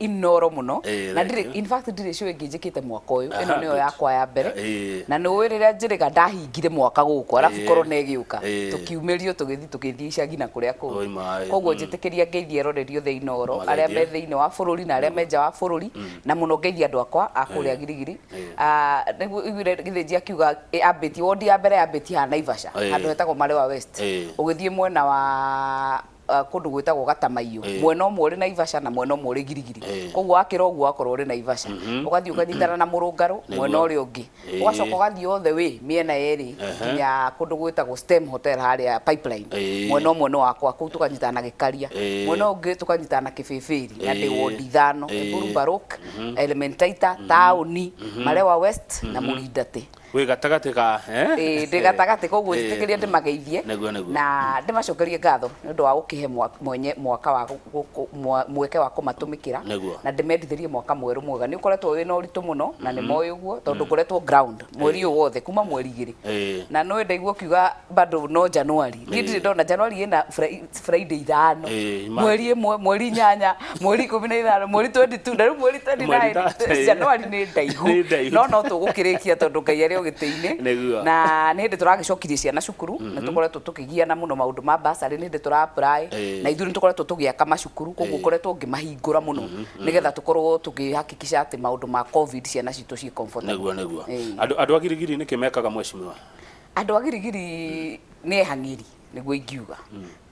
Inoro mũno. Na Thank ndirĩ, you. in fact ndirĩ show ĩngĩ njĩkĩte mwaka ũyũ. Ĩno Aha, nĩyo good. yakwa ya mbere. Na nĩ ũĩ rĩrĩa njĩrĩga ndahingire mwaka gũkũ, arabu corona ĩgĩũka, tũkiumĩrio tũgĩthiĩ icagi na kũrĩa kũngĩ. Oi maĩ. Koguo njĩtĩkĩria ngeithie eroreri othe Inoro, arĩa me Mageithie. thĩinĩ wa bũrũri na arĩa me nja wa bũrũri, na mũno ngeithie andũ akwa a kũrĩa Girigiri. Ah, nĩguo iguire Gĩthĩnji akiuga ambĩtie wondi ya mbere ambĩtie haha Naivasha, handũ hetagwo Malewa West. Ũgĩthiĩ mwena wa kũndũ gwĩtagwo Gatamaiyu. Mwena ũmwe ũrĩ Naivasha na mwena ũmwe ũrĩ Girigiri. Koguo wakĩra ũguo wakorwo ũrĩ Naivasha. Ũgathiĩ ũkanyitana na Mũrũngarũ mwena ũrĩa ũngĩ. Ũgacoka ũgathiĩ all the way mĩena yerĩ nginya kũndũ gwĩtagwo Stem Hotel harĩa Pipeline. Mwena ũmwe nĩ wakwa, kũu tũkanyitana na Gĩkaria. Mwena ũyũ ũngĩ tũkanyitana na Kĩbĩbĩri na ndĩ wondi ithano, Eburu Barok, Elementaita, Taũni, Malewa West na Mũrindatĩ. Wĩ gatagatĩ ka eh? Ĩĩ, ndĩ gatagatĩ koguo njĩtĩkĩrie ndĩmageithie Nĩguo. Na ndĩmacokerie ngatho nĩ ũndũ wa gũkĩhe mwenye mwaka wa mweke wa kũmatũmĩkĩra na ndĩmendithĩrie mwaka mwerũ mwega. Nĩ ũkoretwo wĩna ũritũ mũno na nĩ moĩ ũguo tondũ ngoretwo ground mweri ũyũ wothe kuma mweri 2. Na nĩ ndaigua ũkiuga bado no January. Niĩ ndirĩ ndona January ĩna Friday 5. Mweri 1, mweri 8, mweri 15, mweri 22, na rĩu mweri Mweri 29, January nĩ ndaihu. Nĩ ndaihu. No no tũgũkĩrĩkia tondũ Ngai arĩ o gĩtĩ-inĩ. Na nĩ hĩndĩ tũragĩcokirie ciana cukuru, nĩ tũkoretwo tũkĩgiana mũno maũndũ ma bursary, nĩ hĩndĩ tũra apply, na ithuĩ nĩ tũkoretwo tũgĩaka macukuru, koguo ngoretwo ngĩmahingũra mũno nĩgetha tũkorwo tũkĩhakikisha atĩ maũndũ ma COVID ciana citũ ciĩ comfortable. Nĩguo. Andũ a Girigiri nĩkĩ mekaga, mheshimiwa? Andũ a Girigiri nĩ ehang'ĩri nĩguo ingiuga.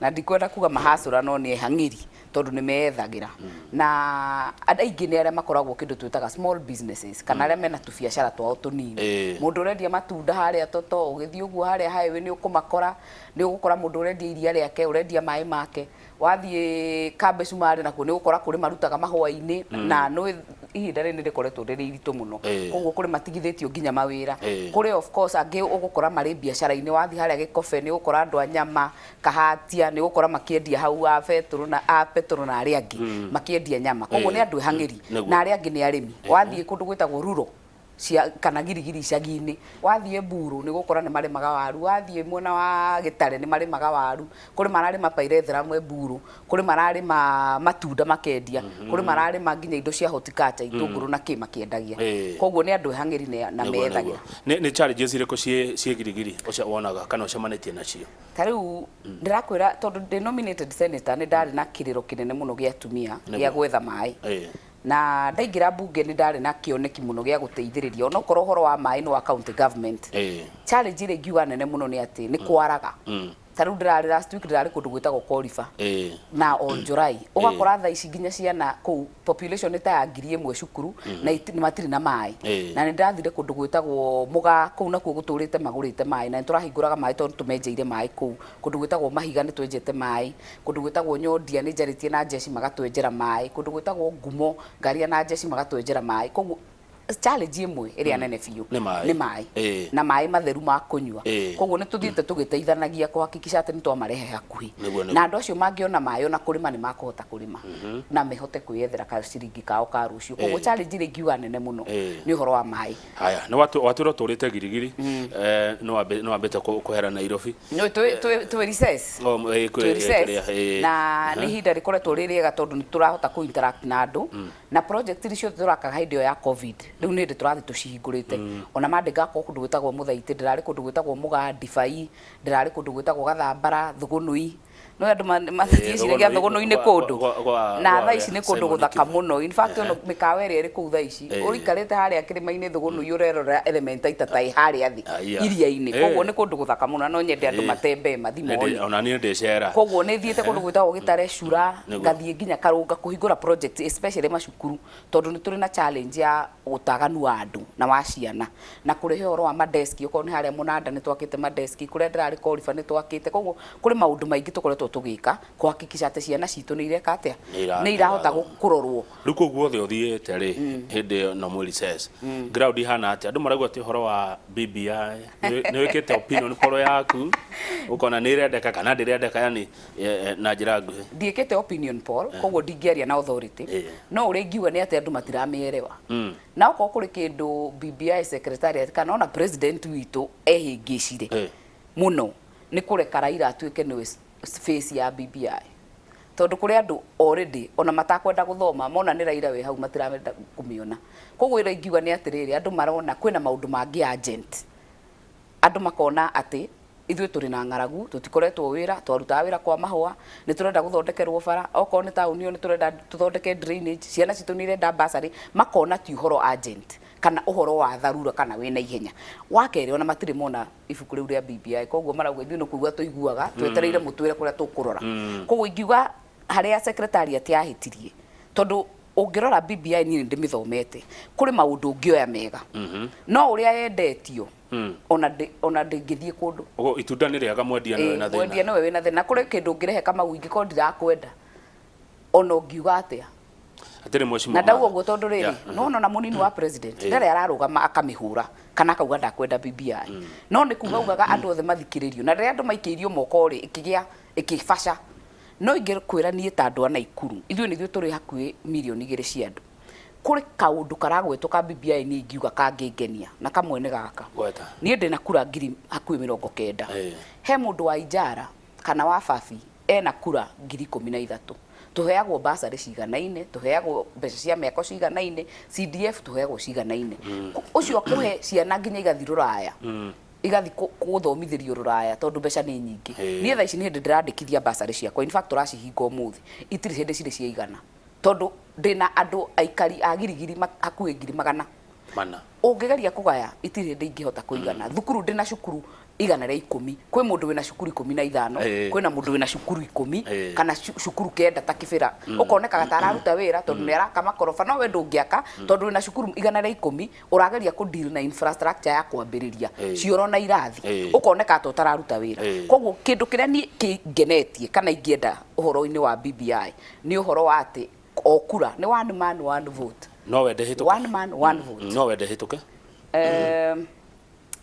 Na ndikwenda kuga mahacũra no nĩ ehang'ĩri tondũ nĩ meyethagĩra. Na andũ aingĩ nĩ arĩa makoragwo kĩndũ twĩtaga small businesses kana arĩa mena tũbiacara twao tũnini. Mũndũ ũrendia matunda harĩa Toto, ũgĩthiĩ ũguo harĩa highway nĩ ũkũmakora, nĩ ũgũkora mũndũ ũrendia iria rĩake, ũrendia maĩ make. Wathiĩ Kambe Cumarĩ nakuo nĩ ũgũkora kũrĩ marutaga mahũa-inĩ na nĩ ihinda rĩrĩ nĩ rĩkoretwo rĩrĩ iritũ mũno. Koguo kũrĩ matigithĩtio nginya mawĩra. Kũrĩ of course angĩ ũgũkora marĩ biacara-inĩ, wathiĩ harĩa Gĩkobe nĩ ũgũkora andũ a nyama, Kahatia nĩ ũgũkora makĩendia hau a betũrũ na a betũrũ na arĩa angĩ makĩendia nyama. Koguo nĩ andũ ehang'ĩri na arĩa angĩ nĩ arĩmi. Wathiĩ kũndũ gwĩtagwo rural cia kana Girigiri icagi-inĩ, wathiĩ Mburu nĩ ũgũkora nĩ marĩmaga waru, wathiĩ mwena wa Gĩtare nĩ marĩmaga waru, kũrĩ mararĩma pyrethrum Mburu, kũrĩ mararĩma matunda makendia, kũrĩ mararĩma nginya indo cia horticulture, itũngũrũ na kĩ makĩendagia. Koguo nĩ andũ ehang'ĩri na meyethagĩra. Nĩ challenges irĩkũ ciĩ Girigiri wonaga kana ũcemanĩtie nacio? Ta rĩu ndĩrakwĩra tondũ ndĩ nominated senator nĩ ndarĩ na kĩrĩro kĩnene mũno gĩa atumia gĩa gwetha maĩ. Na ndaingĩra mbunge nĩ ndarĩ na kĩoneki mũno gĩa gũteithĩrĩria onokorwo ũhoro wa maĩ nĩ wa county government. Challenge ĩrĩa ingiuga nene mũno nĩ atĩ nĩ kwaraga. Ta rĩu ndĩrarĩ last week ndĩrarĩ kũndũ gwĩtagwo Koriba na Onjorai. Ũgakora thaa ici nginya ciana kũu population nĩ ta ya 1000 cukuru na matirĩ na maĩ. Na nĩ ndathire kũndũ gwĩtagwo Mũgaa kũu nakuo gũtũrĩte magũrĩte maĩ na nĩ tũrahingũraga maĩ tondũ tũmenjeire maĩ kũu. Kũndũ gwĩtagwo Mahiga nĩ twenjete maĩ. Kũndũ gwĩtagwo Nyondia nĩ njarĩtie na jeshi magatwenjera maĩ. Kũndũ gwĩtagwo Ngumo ngaria na jeshi magatwenjera maĩ. Koguo challenge ĩmwe ĩrĩa nene biũ Nĩ maĩ. nĩ maĩ. Na maĩ matheru ma kũnyua. Koguo nĩ tũthiĩte tũgĩteithanagia kũhakikisha atĩ nĩ twamarehe hakuhĩ. Na andũ acio mangĩona maĩ ona kũrĩma nĩ makũhota kũrĩma na mehote kwĩyethera gaciringi kao ka rũciũ. Koguo challenge ĩrĩa ingiuga nene mũno nĩ ũhoro wa maĩ. Haya, nĩ watwĩra ũtũrĩte Girigiri, nĩ wambĩte kũhera Nairobi. No, twĩ recess. Oh, Twĩ recess. kĩrĩa, Na nĩ ihinda rĩkoretwo rĩ rĩega tondũ nĩ tũrahota kũ interact na andũ. Na project iria ciothe tũrakaga hĩndĩ ĩyo ya COVID, rĩu nĩ hĩndĩ tũrathiĩ tũcihingũrĩte. Ona Monday ngakorwo kũndũ gwĩtagwo Mũthaitĩ, ndĩrarĩ kũndũ gwĩtagwo Mũgaa, Ndibai, ndĩrarĩ kũndũ gwĩtagwo Gathambara, Thũgũnũi. No andũ matiĩciragia Thũgũnũi, Thũgũnũi nĩ kũndũ. Gwa Na thaa ici nĩ kũndũ Simon gũthaka Kibe. mũno. In fact ona mĩkawa ĩrĩa ĩrĩ kũu thaa ici, ũikarĩte harĩa kĩrĩma-inĩ Thũgũnũi ũrerorera Elementaita ta ĩ harĩa thĩ Aya. iria-inĩ. Koguo nĩ kũndũ gũthaka mũno na no nyende andũ matembee mathiĩ mone. Ona niĩ ndĩcera. Koguo nĩ thiĩte kũndũ gwĩtagwo Gĩtare, Cura, ngathiĩ nginya Karũnga kũhingũra project especially macukuru tondũ nĩ tũrĩ na challenge ya ũtaganu wa andũ na wa ciana na kũrehe ũhoro wa madeski, okorwo nĩ harĩa Mũnanda nĩ twakĩte madeski, kũrĩa ndĩrarĩ Koriba nĩ twakĩte, koguo kũrĩ maũndũ maingĩ tũkoretwo tũgĩka kũhakikisha atĩ ciana citũ nĩ ireka atĩa, nĩ irahota kũrorwo. Rĩu kũu guothe ũthiĩte rĩ, hĩndĩ ĩyo no mwĩ recess, ground ihana atĩa? Andũ marauga atĩ ũhoro wa BBI nĩ wĩkĩte opinion poll yaku ũkona nĩ ĩrendeka kana ndĩrendeka, yani na njĩra nguhĩ. Ndiĩkĩte opinion poll, koguo ndingĩaria na authority, no ũrĩa ingiuga nĩ atĩ andũ matiramĩerewa. Na okorwo kũrĩ kĩndũ BBI secretariat kana ona president witũ ehĩngĩcire mũno nĩ kũreka Raila atuĩke nĩwe face ya BBI. Tondũ kũrĩ andũ already ona matakwenda gũthoma, mona nĩ Raila wĩ hau matirenda kũmĩona. Koguo ĩrĩa ingiuga nĩ atĩrĩrĩ, andũ marona kwĩna maũndũ mangĩ urgent. Andũ makona atĩ ithuĩ tũrĩ na ng'aragu, tũtikoretwo wĩra, twarutaga wĩra kwa mahũa, nĩ tũrenda gũthondekerwo bara, okorwo nĩ taũni ĩyo nĩ tũrenda tũthondeke drainage, ciana citũ nĩ irenda bursary, makona ti ũhoro urgent kana ũhoro wa dharura kana wĩna ihenya. Wa kerĩ, ona matirĩ mona ibuku rĩu rĩa BBI, koguo marauga ithuĩ no kũigua tũiguaga, twetereire mũtwĩre kũrĩa tũkũrora. Koguo ingiuga harĩa secretariat yahĩtirie, tondũ ũngĩrora BBI niĩ nĩ ndĩmĩthomete, kũrĩ maũndũ ũngĩoya mega, no ũrĩa yendetio ona ndĩngĩthiĩ kũndũ. Ũguo itunda nĩ rĩega, mwendia nĩwe na mwendia thĩna. Nĩwe wĩna thĩna. Kũrĩ kĩndũ ũngĩrehe Kamau, ingĩkorwo ndirakwenda, ona ũngiuga atĩa. Atĩrĩ, mheshimiwa Na ndauga Martha. ũguo tondũ rĩrĩ, nona na mũnini wa president ndarĩ ararũgama akamĩhũra kana akauga ndakwenda BBI, no nĩ kuga ugaga andũ othe mathikĩrĩrio, na rĩrĩa andũ maikĩirio moko rĩ, ĩkĩgĩa ĩkĩbaca. No ingĩkwĩra niĩ ta andũ a Naikuru, ithuĩ nĩ ithuĩ tũrĩ hakuhĩ mirioni 2 cia andũ, kũrĩ kaũndũ karagwetwo ka BBI niĩ ingiuga kangĩngenia, na kamwe nĩ gaka. Gweta. Niĩ ndĩna kura ngiri hakuhĩ 90. He mũndũ wa Ijara kana wa Fafi ena kura 13,000. Tũheagwo basarĩ ciganaine, tũheagwo mbeca cia mĩako ciganaine, CDF tũheagwo ciganaine. Ũcio akũhe ciana nginya igathiĩ rũraya, igathi gũthomithĩrio rũraya tondũ mbeca nĩ nyingĩ. Niĩ thaa ici nĩ hĩndĩ ndĩrandĩkithia basarĩ ciakwa, in fact tũracihinga ũmũthĩ, itirĩ hĩndĩ cirĩ ciaigana tondũ ndĩna andũ aikari a Girigiri hakuhĩ ngiri magana mana. Ũngĩgeria kũgaya, itirĩ hĩndĩ ingĩhota kũigana. Thukuru, ndĩna cukuru 110, kwĩ mũndũ wĩna cukuru 15, kwĩna mũndũ wĩna cukuru 10 kana cukuru 9 ta Kĩbĩra, ũkonekaga ta araruta wĩra tondũ nĩ araka makoroba, no we ndũngĩaka tondũ wĩna cukuru 110 ũrageria kũ deal na infrastructure ya kwambĩrĩria, cioro na irathi, ũkoneka ta ũtararuta wĩra. Koguo kĩndũ kĩrĩa niĩ kĩngenetie kana ingĩenda ũhoro-inĩ wa BBI nĩ ũhoro wa atĩ o kura nĩ one man one vote. No wende hĩtũke? One man one vote. No wende hĩtũke?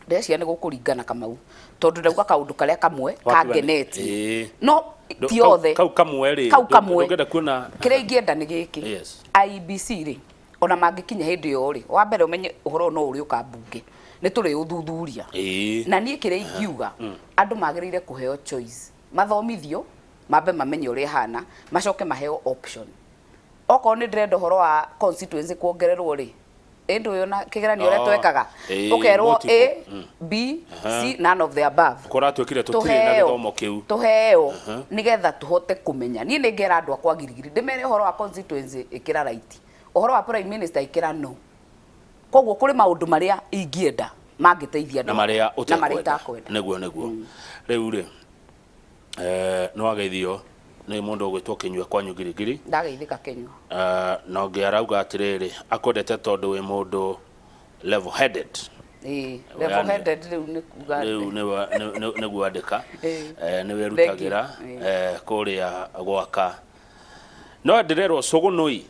Ndĩreciria nĩ gũkũringana, Kamau, tondũ ndauga kaũndũ karĩa kamwe Wakiuga kangenetie, no ti othe. Kau kamwe rĩ, Kau kamwe. ndũngĩenda kuona? Kĩrĩa ingĩenda nĩ gĩkĩ. IEBC rĩ, ona mangĩkinya hĩndĩ ĩyo rĩ, wa mbere ũmenye ũhoro ũyũ no ũrĩũka mbunge, nĩ tũrĩ ũthuthuria. Na niĩ kĩrĩa ingiuga, andũ magĩrĩire kũheo choice, mathomithio, mambe mamenye ũrĩa ĩhana, macoke maheo option. Okorwo nĩ ndĩrenda ũhoro wa constituency kuongererwo rĩ, ĩndũ ũyũ na kĩgeranio ũrĩa Oh, twekaga, ũkerwo multiple. A, B, C, none of the above. Kũratuĩkire tũtirĩ na gĩthomo kĩu. Tũheo nigetha tũhote kũmenya. Niĩ nĩ ngera andũ akwa Girigiri, ndĩmere ũhoro wa constituency ĩkĩra right, ũhoro wa prime minister ĩkĩra no. Koguo kũrĩ maũndũ marĩa ingĩenda mangĩteithia na andũ marĩa na marĩa ũtekwenda. itakwenda. Nĩguo rĩu rĩ, nĩ wageithio nĩ mũndũ ũgwĩtwo Kĩnyua kwanyu Girigiri. Ndageithĩka, Kenyua. Na ũngĩ arauga atĩrĩrĩ, akwendete tondũ wĩ mũndũ level headed. Ĩĩ, level headed rĩu nĩ kuga rĩu nĩguo andĩka. Nĩ wĩrutagĩra Thank you. Kũrĩa gwaka no ndĩrerwo Cũgũnũi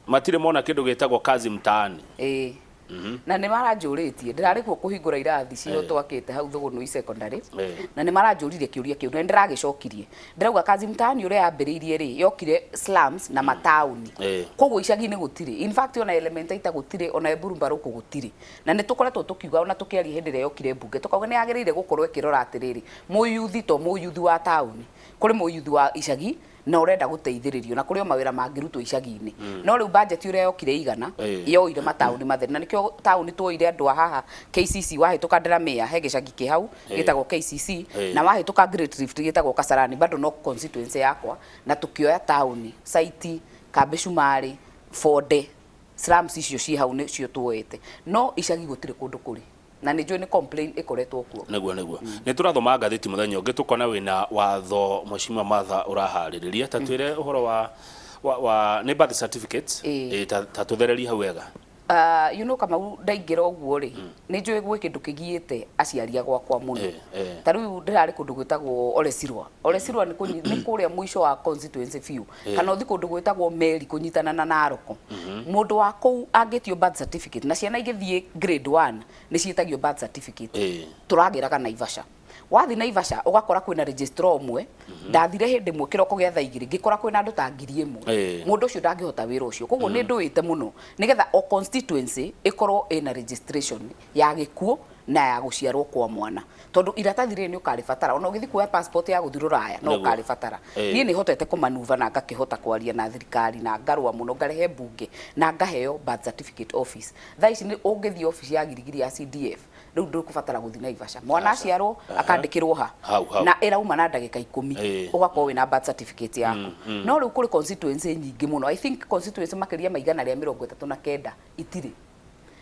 matirĩ mona kĩndũ gĩtagwo kazi mtaani. Ĩĩ, na nĩ maranjũrĩtie, ndĩrarĩ kuo kũhingũra irathi ciho twakĩte hau Thũgũnũi Secondary, na nĩ maranjũririe kĩũria kĩu na nĩ ndĩragĩcokirie. Ndĩrauga kazi mtaani ũrĩa yambĩrĩirie rĩ, yokire slums na mataũni, koguo icagi-inĩ gũtirĩ. In fact ona Elementaita gũtirĩ, ona Eburu Mbaruku gũtirĩ. Na nĩ tũkoretwo tũkiuga, ona tũkĩaria hĩndĩ ĩrĩa yokire mbunge, tũkauga nĩ yagĩrĩire gũkorwo ĩkĩrora atĩrĩrĩ, mũyuthi to mũyuthi wa taũni, kũrĩ mũyuthi wa icagi na ũrenda gũteithĩrĩrio, na kũrĩ o mawĩra mangĩrutwo icagi-inĩ. No rĩu budget ũrĩa yokire igana yoire mataũni matheri, na nĩkĩo taũni tuoire andũ a haha KCC. Wahĩtũka Delamere he gĩcagi kĩ hau gĩtagwo KCC, na wahĩtũka Great Rift gĩtagwo Kasarani, bado no constituency yakwa. Na tũkĩoya taũni site Kambĩ Cumarĩ, Bonde, slums icio ciĩ hau nĩcio tuoete, no icagi gũtirĩ kũndũ kũrĩ, na nĩ njũĩ nĩ complain ĩkoretwo kuo. Nĩguo nĩ tũrathoma ngathĩti mũthenya ũngĩ, tũkona wĩna watho, Mheshimiwa Martha, ũraharĩrĩria. Ta twĩre ũhoro wa nĩ birth certificates. Ta tũthererie hau wega. Kamau, ndaingĩra ũguo rĩ, nĩ njũĩ gwĩ kĩndũ kĩgiĩte aciari a gwakwa mũno. Ta rĩu ndĩrarĩ kũndũ gwĩtagwo Olesirwa. Olesirwa nĩ nĩ kũrĩa mũico wa constituency biũ, kana ũthi kũndũ gwĩtagwo Meri kũnyitana na Naroko. Mũndũ wa kũu angĩtio birth certificate, na ciana igĩthiĩ grade 1 nĩ ciĩtagio birth certificate, tũragĩraga Naivasha. Wathi Naivasha ũgakora kwĩna registrar ũmwe. Ndathire hĩndĩ ĩmwe kĩroko gĩa thaa 2, ngĩkora kwĩna andũ ta 1000. Mũndũ ũcio ndangĩhota wĩra ũcio. Koguo nĩ ndũĩte mũno nĩgetha o constituency ĩkorwo ĩna registration ya gĩkuũ. Na ya gũciarwo kwa mwana, tondũ iratathi rĩrĩ nĩ ũkarĩbatara ona ũgĩthiĩ kuoya passport ya gũthiĩ rũraya no ũkarĩbatara. Niĩ nĩ hotete kũmanuva na ngakĩhota kwaria na thirikari na ngarũa mũno, ngarehe mbunge na ngaheo birth certificate office. Thaa ici nĩ ũngĩthiĩ obici ya Girigiri ya CDF, rĩu ndũkũbatara gũthiĩ Naivasha. Mwana aciarwo akandĩkĩrwo ha Hau, hau. Na ĩrauma na ndagĩka 10, ũgakorwo wĩna birth certificate yaku. No rĩu kũrĩ constituency nyingĩ mũno, I think constituency makĩria ma 139 itirĩ.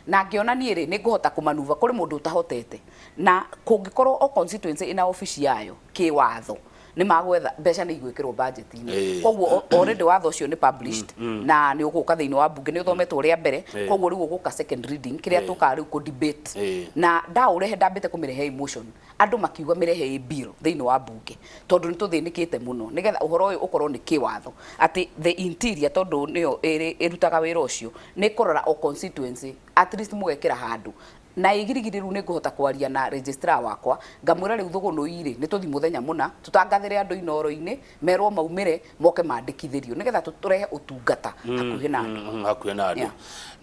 Na ngĩona niĩ rĩ, nĩ ngũhota kũmanuva kũrĩ mũndũ ũtahotete. Na kũngĩkorwo o constituency ĩna obici yayo kĩwatho, nĩ magwetha mbeca, nĩ igwĩkĩrwo budget-inĩ. Koguo already watho ũcio nĩ published na nĩ ũgũka thĩinĩ wa mbunge, nĩ ũthometwo rĩa mbere. Koguo rĩu ũgũka second reading, kĩrĩa tũkaga rĩu kũ debate. Na ndaũrehe, ndambĩte kũmĩrehe emotion, andũ makiuga mĩrehe ĩ bill thĩinĩ wa mbunge, tondũ nĩ tũthĩnĩkĩte mũno, nĩgetha ũhoro ũyũ ũkorwo nĩ kĩwatho, atĩ the interior, tondũ nĩyo ĩrutaga wĩra ũcio, nĩ kũrora o constituency at least mũgekĩra handũ. Na ĩgirigiri rĩu nĩ ngũhota kwaria na registrar wakwa, ngamwĩra rĩu thũgũnũ rĩ, nĩ tũthi mũthenya mũna tũtangathĩre andũ inoro-inĩ, merwo maumĩre moke mandĩkithĩrio, nĩgetha tũrehe ũtungata hakuhĩ na andũ. Hakuhĩ na andũ.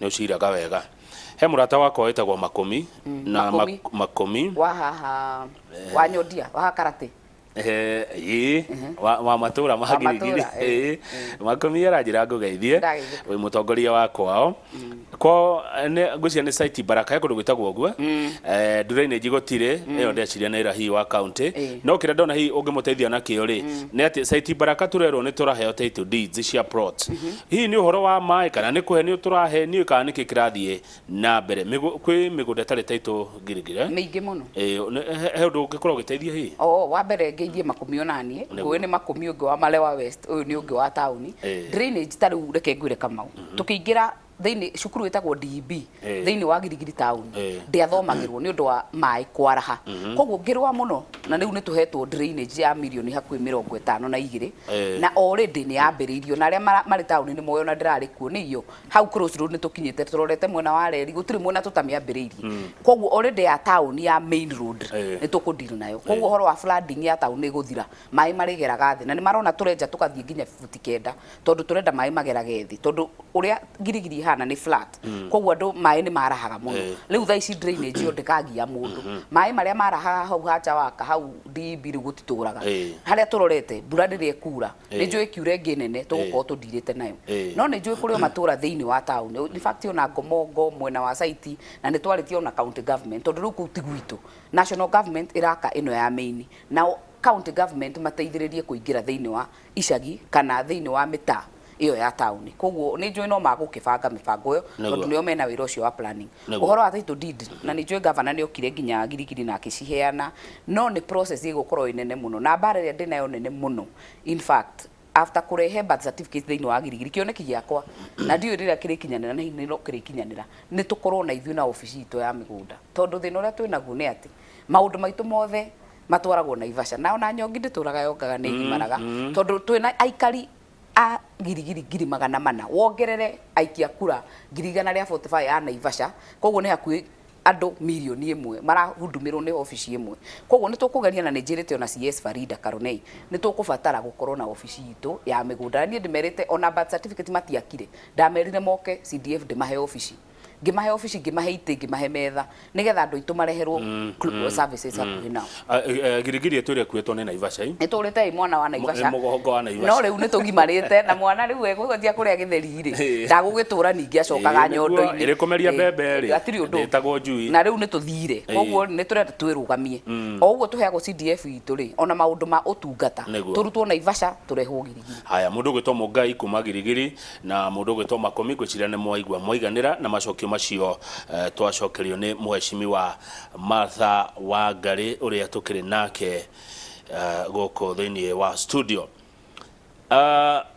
Nĩ ũciraga wega. He mũrata wakwa wĩtagwo Makũmi na Makũmi. Makũmi. Wa haha wa nyondia wa haha karate. Ĩĩ, wa matũra ma Wa Girigiri. matũra, ĩĩ. Ĩĩ. Makũmi aranjĩra ngũgeithie. Ndageithĩka. Wĩ mũtongoria wa kwao. Kwao ngwĩciria nĩ site Baraka, he kũndũ gwĩtagwo ũguo. Drainage gũtirĩ, ĩyo ndeciria nĩ ĩra hihi wa county. No kĩrĩa ndona hihi ũngĩmũteithia nakĩo rĩ, nĩ atĩ site Baraka tũrerwo nĩ tũraheo title deeds cia plots. Hihi nĩ ũhoro wa maĩ kana nĩ kũhenio tũrahenio kana nĩkĩ kĩrathiĩ na mbere? Kwĩ mĩgũnda ĩtarĩ title Girigiri, eh? Mĩingĩ mũno. Ĩĩ, he ũndũ ũngĩkorwo ũgĩteithia hihi? O wa mbere, ngeithie Makũmi onaniĩ. Ngũĩ nĩ Makũmi ũngĩ wa Malewa West, ũyũ nĩ ũngĩ wa taũni. Drainage, ta rĩu reke ngwĩre Kamau, tũkĩingĩra thĩinĩ cukuru ĩtagwo DEB thĩinĩ wa Girigiri taũni, ndĩathomagĩrwo nĩ ũndũ wa maĩ kwaraha. Koguo ngĩrũa mũno na rĩu nĩ tũhetwo drainage ya mirioni hakuhĩ 52. Na already nĩ yambĩrĩirio, na arĩa marĩ taũni nĩ moĩ, ona ndĩrarĩ kuo nĩ iyo hau crossroad nĩ tũkinyĩte tũrorete mwena wa reri, gũtirĩ mwena tũtamĩambĩrĩirie. Koguo already ya taũni ya main road nĩ tũkũ deal nayo. Koguo ũhoro wa flooding ya taũni nĩ ĩgũthira, maĩ marĩgeraga thĩ, na nĩ marona tũrenja tũgathiĩ nginya buti 9, tondũ tũrenda maĩ magerage thĩ, tondũ ũrĩa Girigiri ihana nĩ flat. Koguo andũ maĩ nĩ marahaga mũno. Rĩu thaa ici drainage ĩyo ndĩkagia mũndũ. Maĩ marĩa marahaga hau hacha waka hau DB rĩu gũtitũraga. Harĩa tũrorete, mbura rĩrĩa ĩkura, nĩ njũĩ kiura ĩngĩ nene tũgũkorwo tũndirĩte nayo. No nĩ njũĩ kũrĩ o matũra thĩinĩ wa taũni, in fact ona Ngomongo mwena wa Saiti, na nĩ twarĩtie ona county government, tondũ rĩu kũu ti gwitũ. National government ĩraka ĩno ya main, nao county government mateithĩrĩrie kũingĩra thĩinĩ wa icagi kana thĩinĩ wa mĩtaa ĩyo ya taũni. Koguo nĩ njũĩ no magũkĩbanga mĩbango ĩyo, tondũ nĩo mena wĩra ũcio wa planning. Ũhoro wa title deed, na nĩ njũĩ governor nĩ okire nginya Girigiri na akĩciheana, no nĩ process ĩgũkorwo ĩ nene mũno, na mbara ĩrĩa ndĩnayo nene mũno, in fact after kũrehe birth certificate thĩinĩ wa Girigiri, kĩoneki gĩakwa, na ndiũĩ rĩrĩa kĩrĩkinyanĩra, na hihi no kĩrĩkinyanĩra, nĩ tũkorwo na ithuĩ na obici itũ ya mĩgũnda, tondũ thĩna ũrĩa twĩ naguo nĩ atĩ maũndũ maitũ mothe matwaragwo Naivasha, na ona nyongi ndĩtũraga yongaga nĩ ĩgimaraga, tondũ twĩna aikari a Girigiri 400,000, wongerere aikia kura 145,000 a Naivasha, koguo nĩ hakuhĩ andũ mirioni 1 marahudumĩrwo nĩ obici ĩmwe. Koguo nĩ tũkũgeria, na nĩ njĩrĩte ona CS Farida Karonei, nĩ tũkũbatara gũkorwo na obici itũ ya mĩgũnda. Na niĩ ndĩmerĩte ona birth certificate matiakire, ndamerire moke CDF ndĩmahe obici, ngĩmahe obici, ngĩmahe itĩ, ngĩmahe metha, nĩgetha andũ aitũ mareherwo services hakuhĩ nao. Girigiri ĩtũire ĩkuĩtwo nĩ Naivasha, ĩ? Nĩ tũrĩte ĩ mwana wa Naivasha. Nĩ mũgongo wa Naivasha. No rĩu nĩ tũgimarĩte na mwana rĩu egũgĩthiĩ kũrĩa gĩtheri rĩ, ndagũgĩtũra ningĩ acokaga Ĩĩ, nĩguo, nyondo-inĩ. ĩrĩ kũmeria mbembe rĩ, Hatirĩ ũndũ. Ndĩtagwo njui. Na rĩu nĩ tũthire, koguo nĩ tũrenda twĩrũgamie. O ũguo tũheagwo CDF itũ rĩ, ona maũndũ ma ũtungata tũrutwo Naivasha tũrehwo Girigiri. Haya, mũndũ ũgwĩtwo Mũngai kuma Girigiri na mũndũ ũgwĩtwo Makũmi, ngwĩciria nĩ mwaigua mwaiganĩra na macokio macio twacokerio nĩ mheshimiwa Martha Wangari ũrĩa tũkĩrĩ nake gũkũ thĩinĩ wa studio.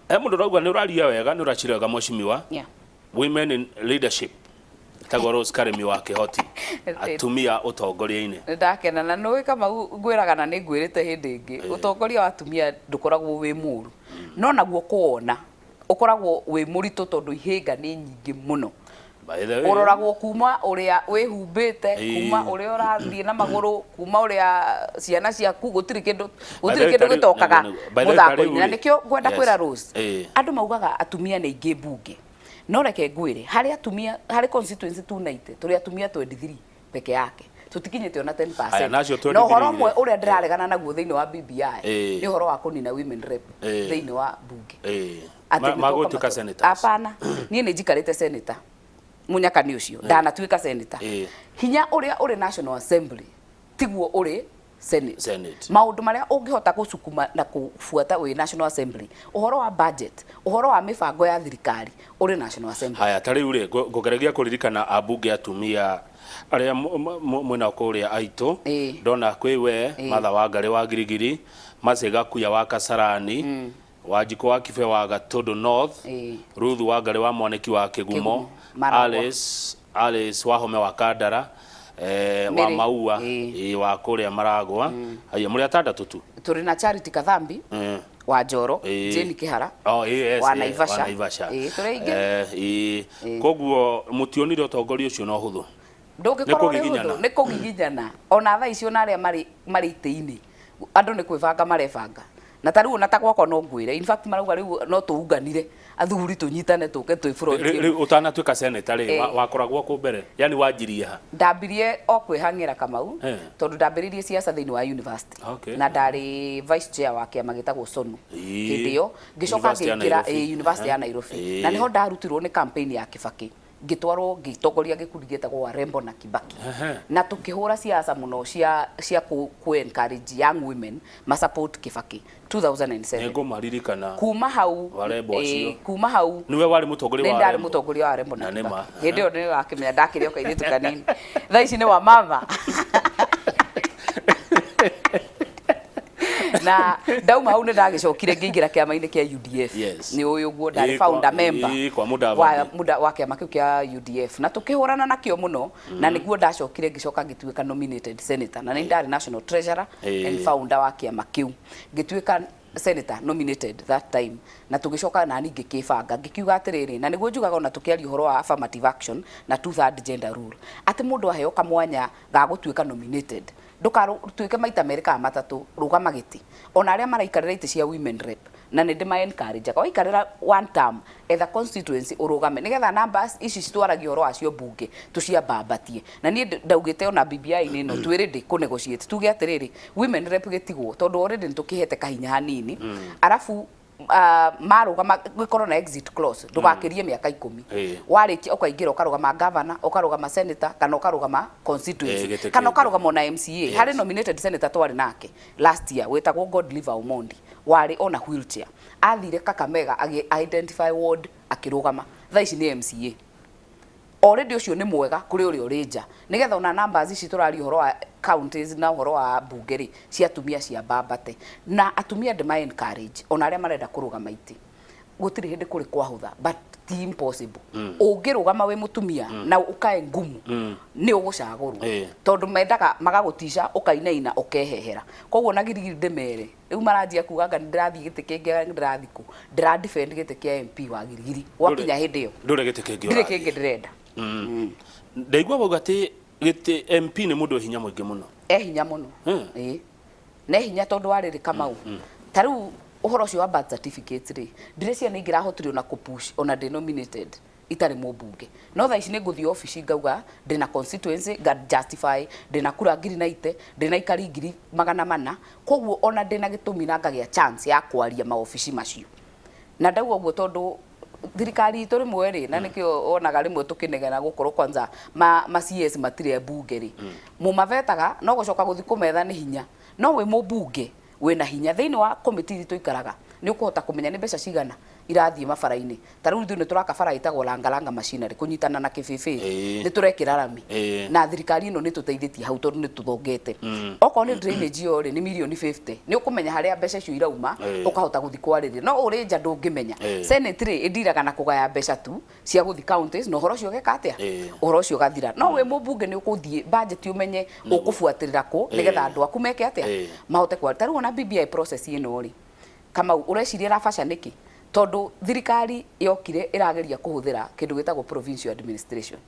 He mũndũ ũrauga nĩ ũraria wega, nĩ ũracira wega mheshimiwa. Women in leadership, tagwo Rose Karemi wa Kĩhoti, atumia ũtongoria-inĩ. Nĩ ndakena, na nĩ Kamau ngwĩraga na nĩ ngwĩrĩte hĩndĩ ĩngĩ, ũtongoria wa atumia ndũkoragwo wĩ mũru, no naguo kũwona ũkoragwo wĩ mũritũ, tondũ ihĩnga nĩ nyingĩ mũno. By the way, Ũroragwo kuma ũrĩa wĩhumbĩte, kuma ũrĩa ũrathiĩ na magũrũ, kuma ũrĩa ciana ciaku, gũtirĩ kĩndũ, By gũtirĩ the way, kĩndũ gĩtokaga By the way, ta rĩu mũthako-inĩ. Na rĩ, nĩkĩo ngwenda kwĩra Rose, andũ maugaga atumia nĩ aingĩ mbunge, no reke ngwĩre, harĩ atumia harĩ constituency 290, tũrĩ atumia 23 peke yake. Tũtikinyĩte ona 10%. Aya, nacio Na ũhoro 23 ũmwe ũrĩa ndĩraregana naguo thĩinĩ wa BBI Ĩĩ. nĩ ũhoro wa kũnina women rep Ĩĩ. thĩinĩ wa bunge. Ĩĩ. Atĩ nĩ Magũtuĩka tũkama- senators. Hapana, niĩ nĩ njikarĩte senator, mũnyakani ũcio ndanatuĩka senator. Ĩĩ. Hinya ũrĩa ũrĩ National Assembly tiguo ũrĩ Senate. Senate. Maũndũ marĩa ũngĩhota gũcukuma na kũbuata wĩ National Assembly, ũhoro wa budget, ũhoro wa mĩbango ya thirikari ũrĩ National Assembly. Haya, ta rĩu rĩ, ngũgeregia kũririkana ambunge atumia arĩa mwĩnao kũrĩa aitũ. Ĩĩ. Ndona kwĩ we Martha Wangari wa Girigiri, Mercy Gakuya wa Kasarani, Wanjikũ wa Kibe wa Gatũndũ North, Ĩĩ. Ruth Wangari wa Mwaniki wa Kĩgumo, Kĩgumo, Maragwa. Alice Wahome wa Kandara, wa Mary. Maua, Ĩĩ. wa kũrĩa Maragwa. Haya, mũrĩ atandatũ tu. Tũrĩ na Charity Kathambi wa Njoro, Ĩĩ. Jane Kĩhara Oh, yes, wa Naivasha. wa Naivasha. Ĩĩ, tũrĩ aingĩ. Ĩĩ. Koguo mũtionire ũtongoria ũcio na ũhũthũ. Ndũngĩkorwo Nĩ ũrĩ kũgiginyana. ũhũthũ, nĩ kũgiginyana. Ona thaa ici ona arĩa marĩ itĩ-inĩ, andũ nĩ kwĩbanga marebanga. Na ta rĩu ona ta gwakwa no ngwĩre, in fact marauga rĩu no tũunganire athuri tũnyitane tũke twĩ front. Rĩu ũtanatuĩka senator rĩ, Ĩĩ. wakoragwo kũ mbere? Yani wanjirie ha? Ndambirie o kwĩhang'ĩra, Kamau, tondũ ndambĩrĩirie siasa thĩinĩ wa university. Na ndarĩ vice chair wa kĩama gĩtagwo SONU hĩndĩ ĩyo. Ngĩcoka University ya ngĩingĩra Nairobi. University ya Nairobi. Na nĩho ndarutirwo nĩ campaign ya Kibaki, ngĩtwarwo ngĩtongoria gĩkundi gĩtagwo Warembo na Kibaki. Na tũkĩhũra siasa mũno cia ku encourage young women ma support Kibaki 2007. Nĩngũmaririkana. Kuma hau Warembo acio. Kuma hau Nĩwe warĩ mũtongoria nĩ wa ndarĩ Warembo. mũtongoria wa Warembo na Na nĩ ma. Kibaki. Hĩndĩ ĩyo nĩ wakĩmenya ndakĩrĩ o kairĩtu kanini, thaa ici nĩ wa mama. Na ndauma hau nĩ ndagĩcokire ngĩingĩra kĩama-inĩ kĩa UDF. Nĩ ũĩ ũguo, ndarĩ Ĩĩ, founder member ĩĩ, kwa Mudavadi. wa kĩama kĩu kĩa UDF, na tũkĩhũrana nakĩo mũno. Na nĩguo ndacokire ngĩcoka ngĩtuĩka nominated senator, na nĩ ndarĩ national treasurer and founder wa kĩama kĩu. Ngĩtuĩka senator nominated that time, na tũgĩcoka nani ngĩkĩbanga ngĩkiuga atĩrĩrĩ, na nĩguo njugaga ona tũkĩaria ũhoro wa affirmative action na two third gender rule, atĩ mũndũ aheo kamwanya ga gũtuĩka nominated, ndũkarũtuĩke maita merĩ kana matatũ, rũgama gĩtĩ. Ona arĩa maraikarĩra itĩ cia women rep, na nĩ ndĩma encourage, waikarĩra one term, etha constituency ũrũgame, nĩgetha numbers ici citwaragia ũhoro wacio mbunge tũciambambatie. Na niĩ ndaugĩte ona BBI-inĩ ĩno twĩ ready kũ negotiate, tuge atĩrĩrĩ, women rep gĩtigwo, tondũ already nĩ tũkĩhete kahinya hanini. Arabu marũgama gũkorwo na exit clause, ndũgakĩrie mĩaka 10. Warĩkia ũkaingĩra ũkarũgama governor, ũkarũgama senator, kana ũkarũgama constituency, Gĩtĩ kana kĩngĩ. ũkarũgama ona MCA. Harĩ nominated senator twarĩ nake last year wĩtagwo Godliver Omondi, warĩ ona wheelchair, athire Kakamega agĩ identify ward akĩrũgama, thaa ici nĩ MCA already. Ũcio nĩ mwega kũrĩ ũrĩa ũrĩ nja, nĩgetha ona numbers ici tũraria ũhoro wa counties na ũhoro wa mbunge rĩ, cia atumia ciambambate. Na atumia ndĩma encourage, ona arĩa marenda kũrũgama itĩ, gũtirĩ hĩndĩ kũrĩ kwahũtha, but ti impossible. Ũngĩrũgama wĩ mũtumia na ũkae ngumu, nĩ ũgũcagũrwo, tondũ mendaga magagũtica ũkainaina ũkehehera. Koguo na Girigiri ndĩmere, rĩu maranjia kuga anga ndĩrathiĩ gĩtĩ kĩngĩ, ndĩrathiĩ kũ, ndĩra defend gĩtĩ kĩa MP wa Girigiri gwakinya hĩndĩ ĩyo. Ndũrĩ gĩtĩ kĩngĩ Ndirĩ ũrathiĩ. kĩngĩ ndĩrenda. Ndaigua wauga atĩ gĩtĩ MP nĩ mũndũ wĩ hinya mũingĩ mũno. E hinya mũno. Ĩĩ, ne hinya, tondũ wa rĩrĩ, Kamau, ta rĩu ũhoro ũcio wa birth certificate rĩ, ndĩreciria nĩ ingĩrahotire ona kũpush ona ndĩ nominated itarĩ mũmbunge. No thaa ici nĩ ngũthiĩ obici ngauga ndĩna constituency, nga justify ndĩna kura 90,000, ndĩna ikari 400,000, koguo ona ndĩna gĩtũmi na ngagĩa chance ya kwaria maobici macio. Na ndauga ũguo tondũ thirikari itũ rĩmwe rĩ, na nĩkĩo wonaga rĩmwe tũkĩnegena gũkorwo kwanza ma CS matirĩ mbunge rĩ, mũmavetaga no gũcoka gũthiĩ kũmetha nĩ hinya. No wĩ mũmbunge wĩna hinya thĩinĩ wa komiti iria tũikaraga, nĩ ũkũhota kũmenya nĩ mbeca cigana irathiĩ mabara-inĩ. Ta rĩu ithuĩ nĩ tũraka bara ĩtagwo Langalanga Machinery kũnyitana na Kĩbĩbĩ, nĩ tũrekĩra rami. Na thirikari ĩno nĩ tũteithĩtie hau, tondũ nĩ tũthongete. Okorwo nĩ drainage ĩyo rĩ, nĩ mirioni 50, nĩ ũkũmenya harĩa mbeca icio irauma, ũkahota gũthiĩ kwarĩria. No ũrĩ nja ndũngĩmenya. Senate rĩ, ĩndiraga na kũgaya mbeca tu cia gũthiĩ counties, na ũhoro ũcio ũgeka atĩa? Ũhoro ũcio ũgathira. No wĩ mũmbunge nĩ ũkũthiĩ budget, ũmenye ũkũbuatĩrĩra kũ, nĩgetha andũ aku meke atĩa, mahote kwa. Ta rĩu ona BBI process ĩno rĩ, Kamau, ũreciria ĩrabaca nĩkĩ? Tondũ thirikari yokire ĩrageria kũhũthĩra kĩndũ gĩtagwo provincial administration.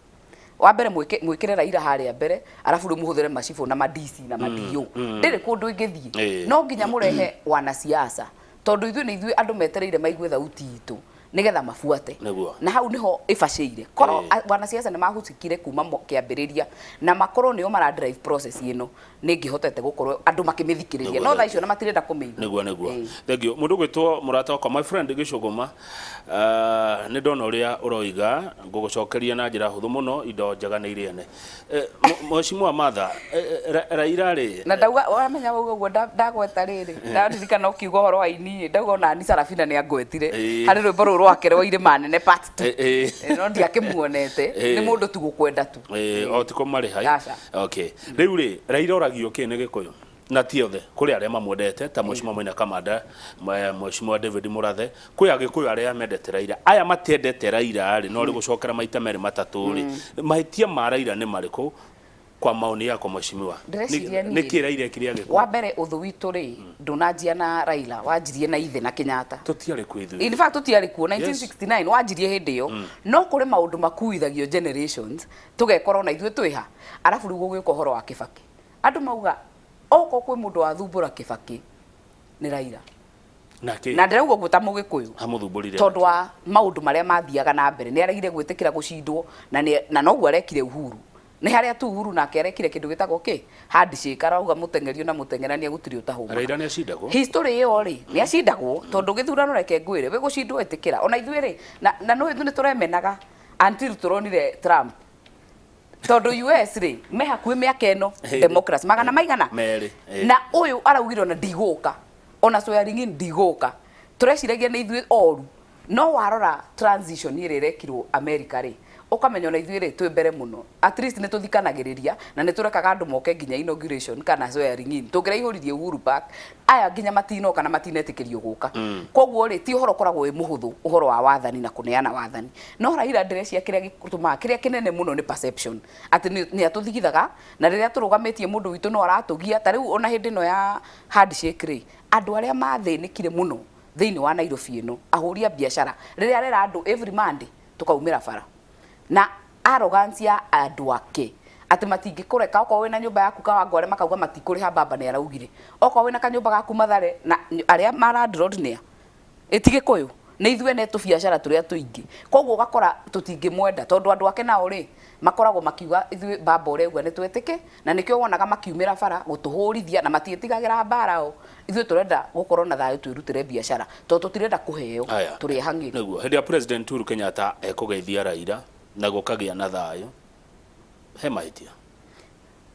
Wa mbere mwĩkĩre Raila harĩa mbere, arabu rĩu mũhũthĩre macibũ na ma DC na ma DO. Ndĩrĩ kũndũ ĩngĩthiĩ. No nginya mũrehe wanasiasa, tondũ ithuĩ nĩ ithuĩ andũ metereire maigue thauti itũ. Nigetha mabuate. Nĩguo. Na hau niho ibacĩire korwo wanasiasa nĩ mahusikire kuma kĩambĩrĩria na makorwo nĩo mara drive process ĩno, nĩ ngĩhotete gũkorwo andũ makĩmĩthikĩrĩria. No thaa icio na matirenda kũmĩigua. Nĩguo. Thank you. Mũndũ ũgwĩtwo mũrata wakwa, my friend Gĩcũgũma, nĩ ndona ũrĩa ũroiga, ngũgũcokeria na njĩra hũthũ mũno, indo njega nĩ irĩ ene. Mheshimiwa Martha, Raila rĩ, Na ndauga, wamenya wauga ũguo, ndagweta rĩrĩ, ndaririkana ũkiuga ũhoro wa ini, ndauga ona ni Sarafina nĩ angwetire harĩ rwĩmbo rũrũ rwake rwa Irĩma Nene part 2. No ndiakĩmuonete. Nĩ mũndũ tu gũkwenda tu. O ti kũmarĩha. Aca. Okay, rĩu rĩ, Raila oragio kĩ nĩ Gĩkũyũ? Na ti othe, kũrĩ arĩa mamwendete ta Mheshimiwa Maina Kamanda, Mheshimiwa David Murathe, kwĩ Agĩkũyũ arĩa mendete Raila. Aya matiendete Raila rĩ, no rĩ gũcokera maita merĩ matatũ rĩ, mahĩtia ma Raila nĩ marĩkũ kwa maoni yako, mheshimiwa? Ndĩreciria niĩ- Nĩ kĩ Raila ekire Agĩkũyũ? Wa mbere, ũthũ witũ rĩ, ndũnanjia na Raila, wanjirie na ithe na Kenyatta. Tũtiarĩ kuo ithuĩ. In fact tũtiarĩ kuo 1969, wanjirie hĩndĩ ĩyo. No kũrĩ maũndũ makuithagio generations, tũgekora ona ithuĩ twĩha. Arabu rĩu gũgĩũka ũhoro wa Kĩbakĩ, andũ mauga okorwo kwĩ mũndũ wathumbũra Kĩbakĩ nĩ Raila. Na kĩ? Na ndĩrauga ũguo ta Mũgĩkũyũ. Amũthumbũrire? Tondũ wa maũndũ marĩa mathiaga na mbere, nĩ aregire gwĩtĩkĩra gũcindwo na na noguo arekire Uhuru. Nĩ harĩa tu Uhuru nake arekire kĩndũ gĩtagwo kĩ handshake, arauga mũteng'erio na mũteng'erania gũtirĩ ũtahũmaga. Raila nĩ acindagwo. History ĩyo rĩ, nĩ acindagwo, tondũ gĩthurano, reke ngwĩre, wĩ gũcindwo ĩtĩkĩra. Ona ithuĩ rĩ, na no ithuĩ nĩ tũremenaga until tũronire Trump, tondũ US rĩ, me hakuhĩ mĩaka ĩno democracy magana maigana Merĩ. Na ũyũ araugire ona ndigũka, ona swearing in ndigũka. Tũreciragia nĩ ithuĩ oru, no warora transition ĩrĩa ĩrekirwo America rĩ, ũkamenya ona ithuĩ rĩ, twĩ mbere mũno. At least nĩ tũthikanagĩrĩria na nĩ tũrekaga andũ moke nginya inauguration kana swearing in. Tũngĩraihũririe Uhuru Park, aya nginya matinoka na matinetĩkĩrio gũka. Koguo rĩ, ti ũhoro ũkoragwo wĩ mũhũthũ, ũhoro wa wathani na kũneana wathani. No Raila, ndĩrecia kĩrĩa gĩtũmaga, kĩrĩa kĩnene mũno nĩ perception atĩ nĩ atũthigithaga, na rĩrĩa tũrũgamĩtie mũndũ witũ no aratũgia. Ta rĩu ona hĩndĩ ĩno ya handshake rĩ, andũ arĩa mathĩnĩkire mũno thĩinĩ wa Nairobi ĩno, ahũri a biacara, rĩrĩa arera andũ every Monday tũkaumĩra bara, na arrogance ya andũ ake atĩ matingĩkũreka. Okorwo wĩna nyũmba yaku Kawangware, makauga matikũrĩha, baba nĩ araugire. Okorwo wĩna kanyũmba gaku Mathare, na arĩa ma landlord nĩa ĩti Gĩkũyũ, nĩ ithuĩ ene tũbiacara tũrĩa tũingĩ. Koguo ũgakora tũtingĩmwenda, tondũ andũ ake nao rĩ, makoragwo makiuga ithuĩ baba ũrĩa auga nĩ twĩtĩke. Na nĩkĩo wonaga makiumĩra bara gũtũhũrithia na matiĩtigagĩra mbara. O ithuĩ tũrenda gũkorwo na thayũ, twĩrutĩre biacara, tondũ tũtirenda kũheo. Aya. Tũrĩ ehang'ĩri. Nĩguo hĩndĩ ya President Uhuru Kenyatta ekũgeithia Raila na gũkagĩa na thayũ, he mahĩtia?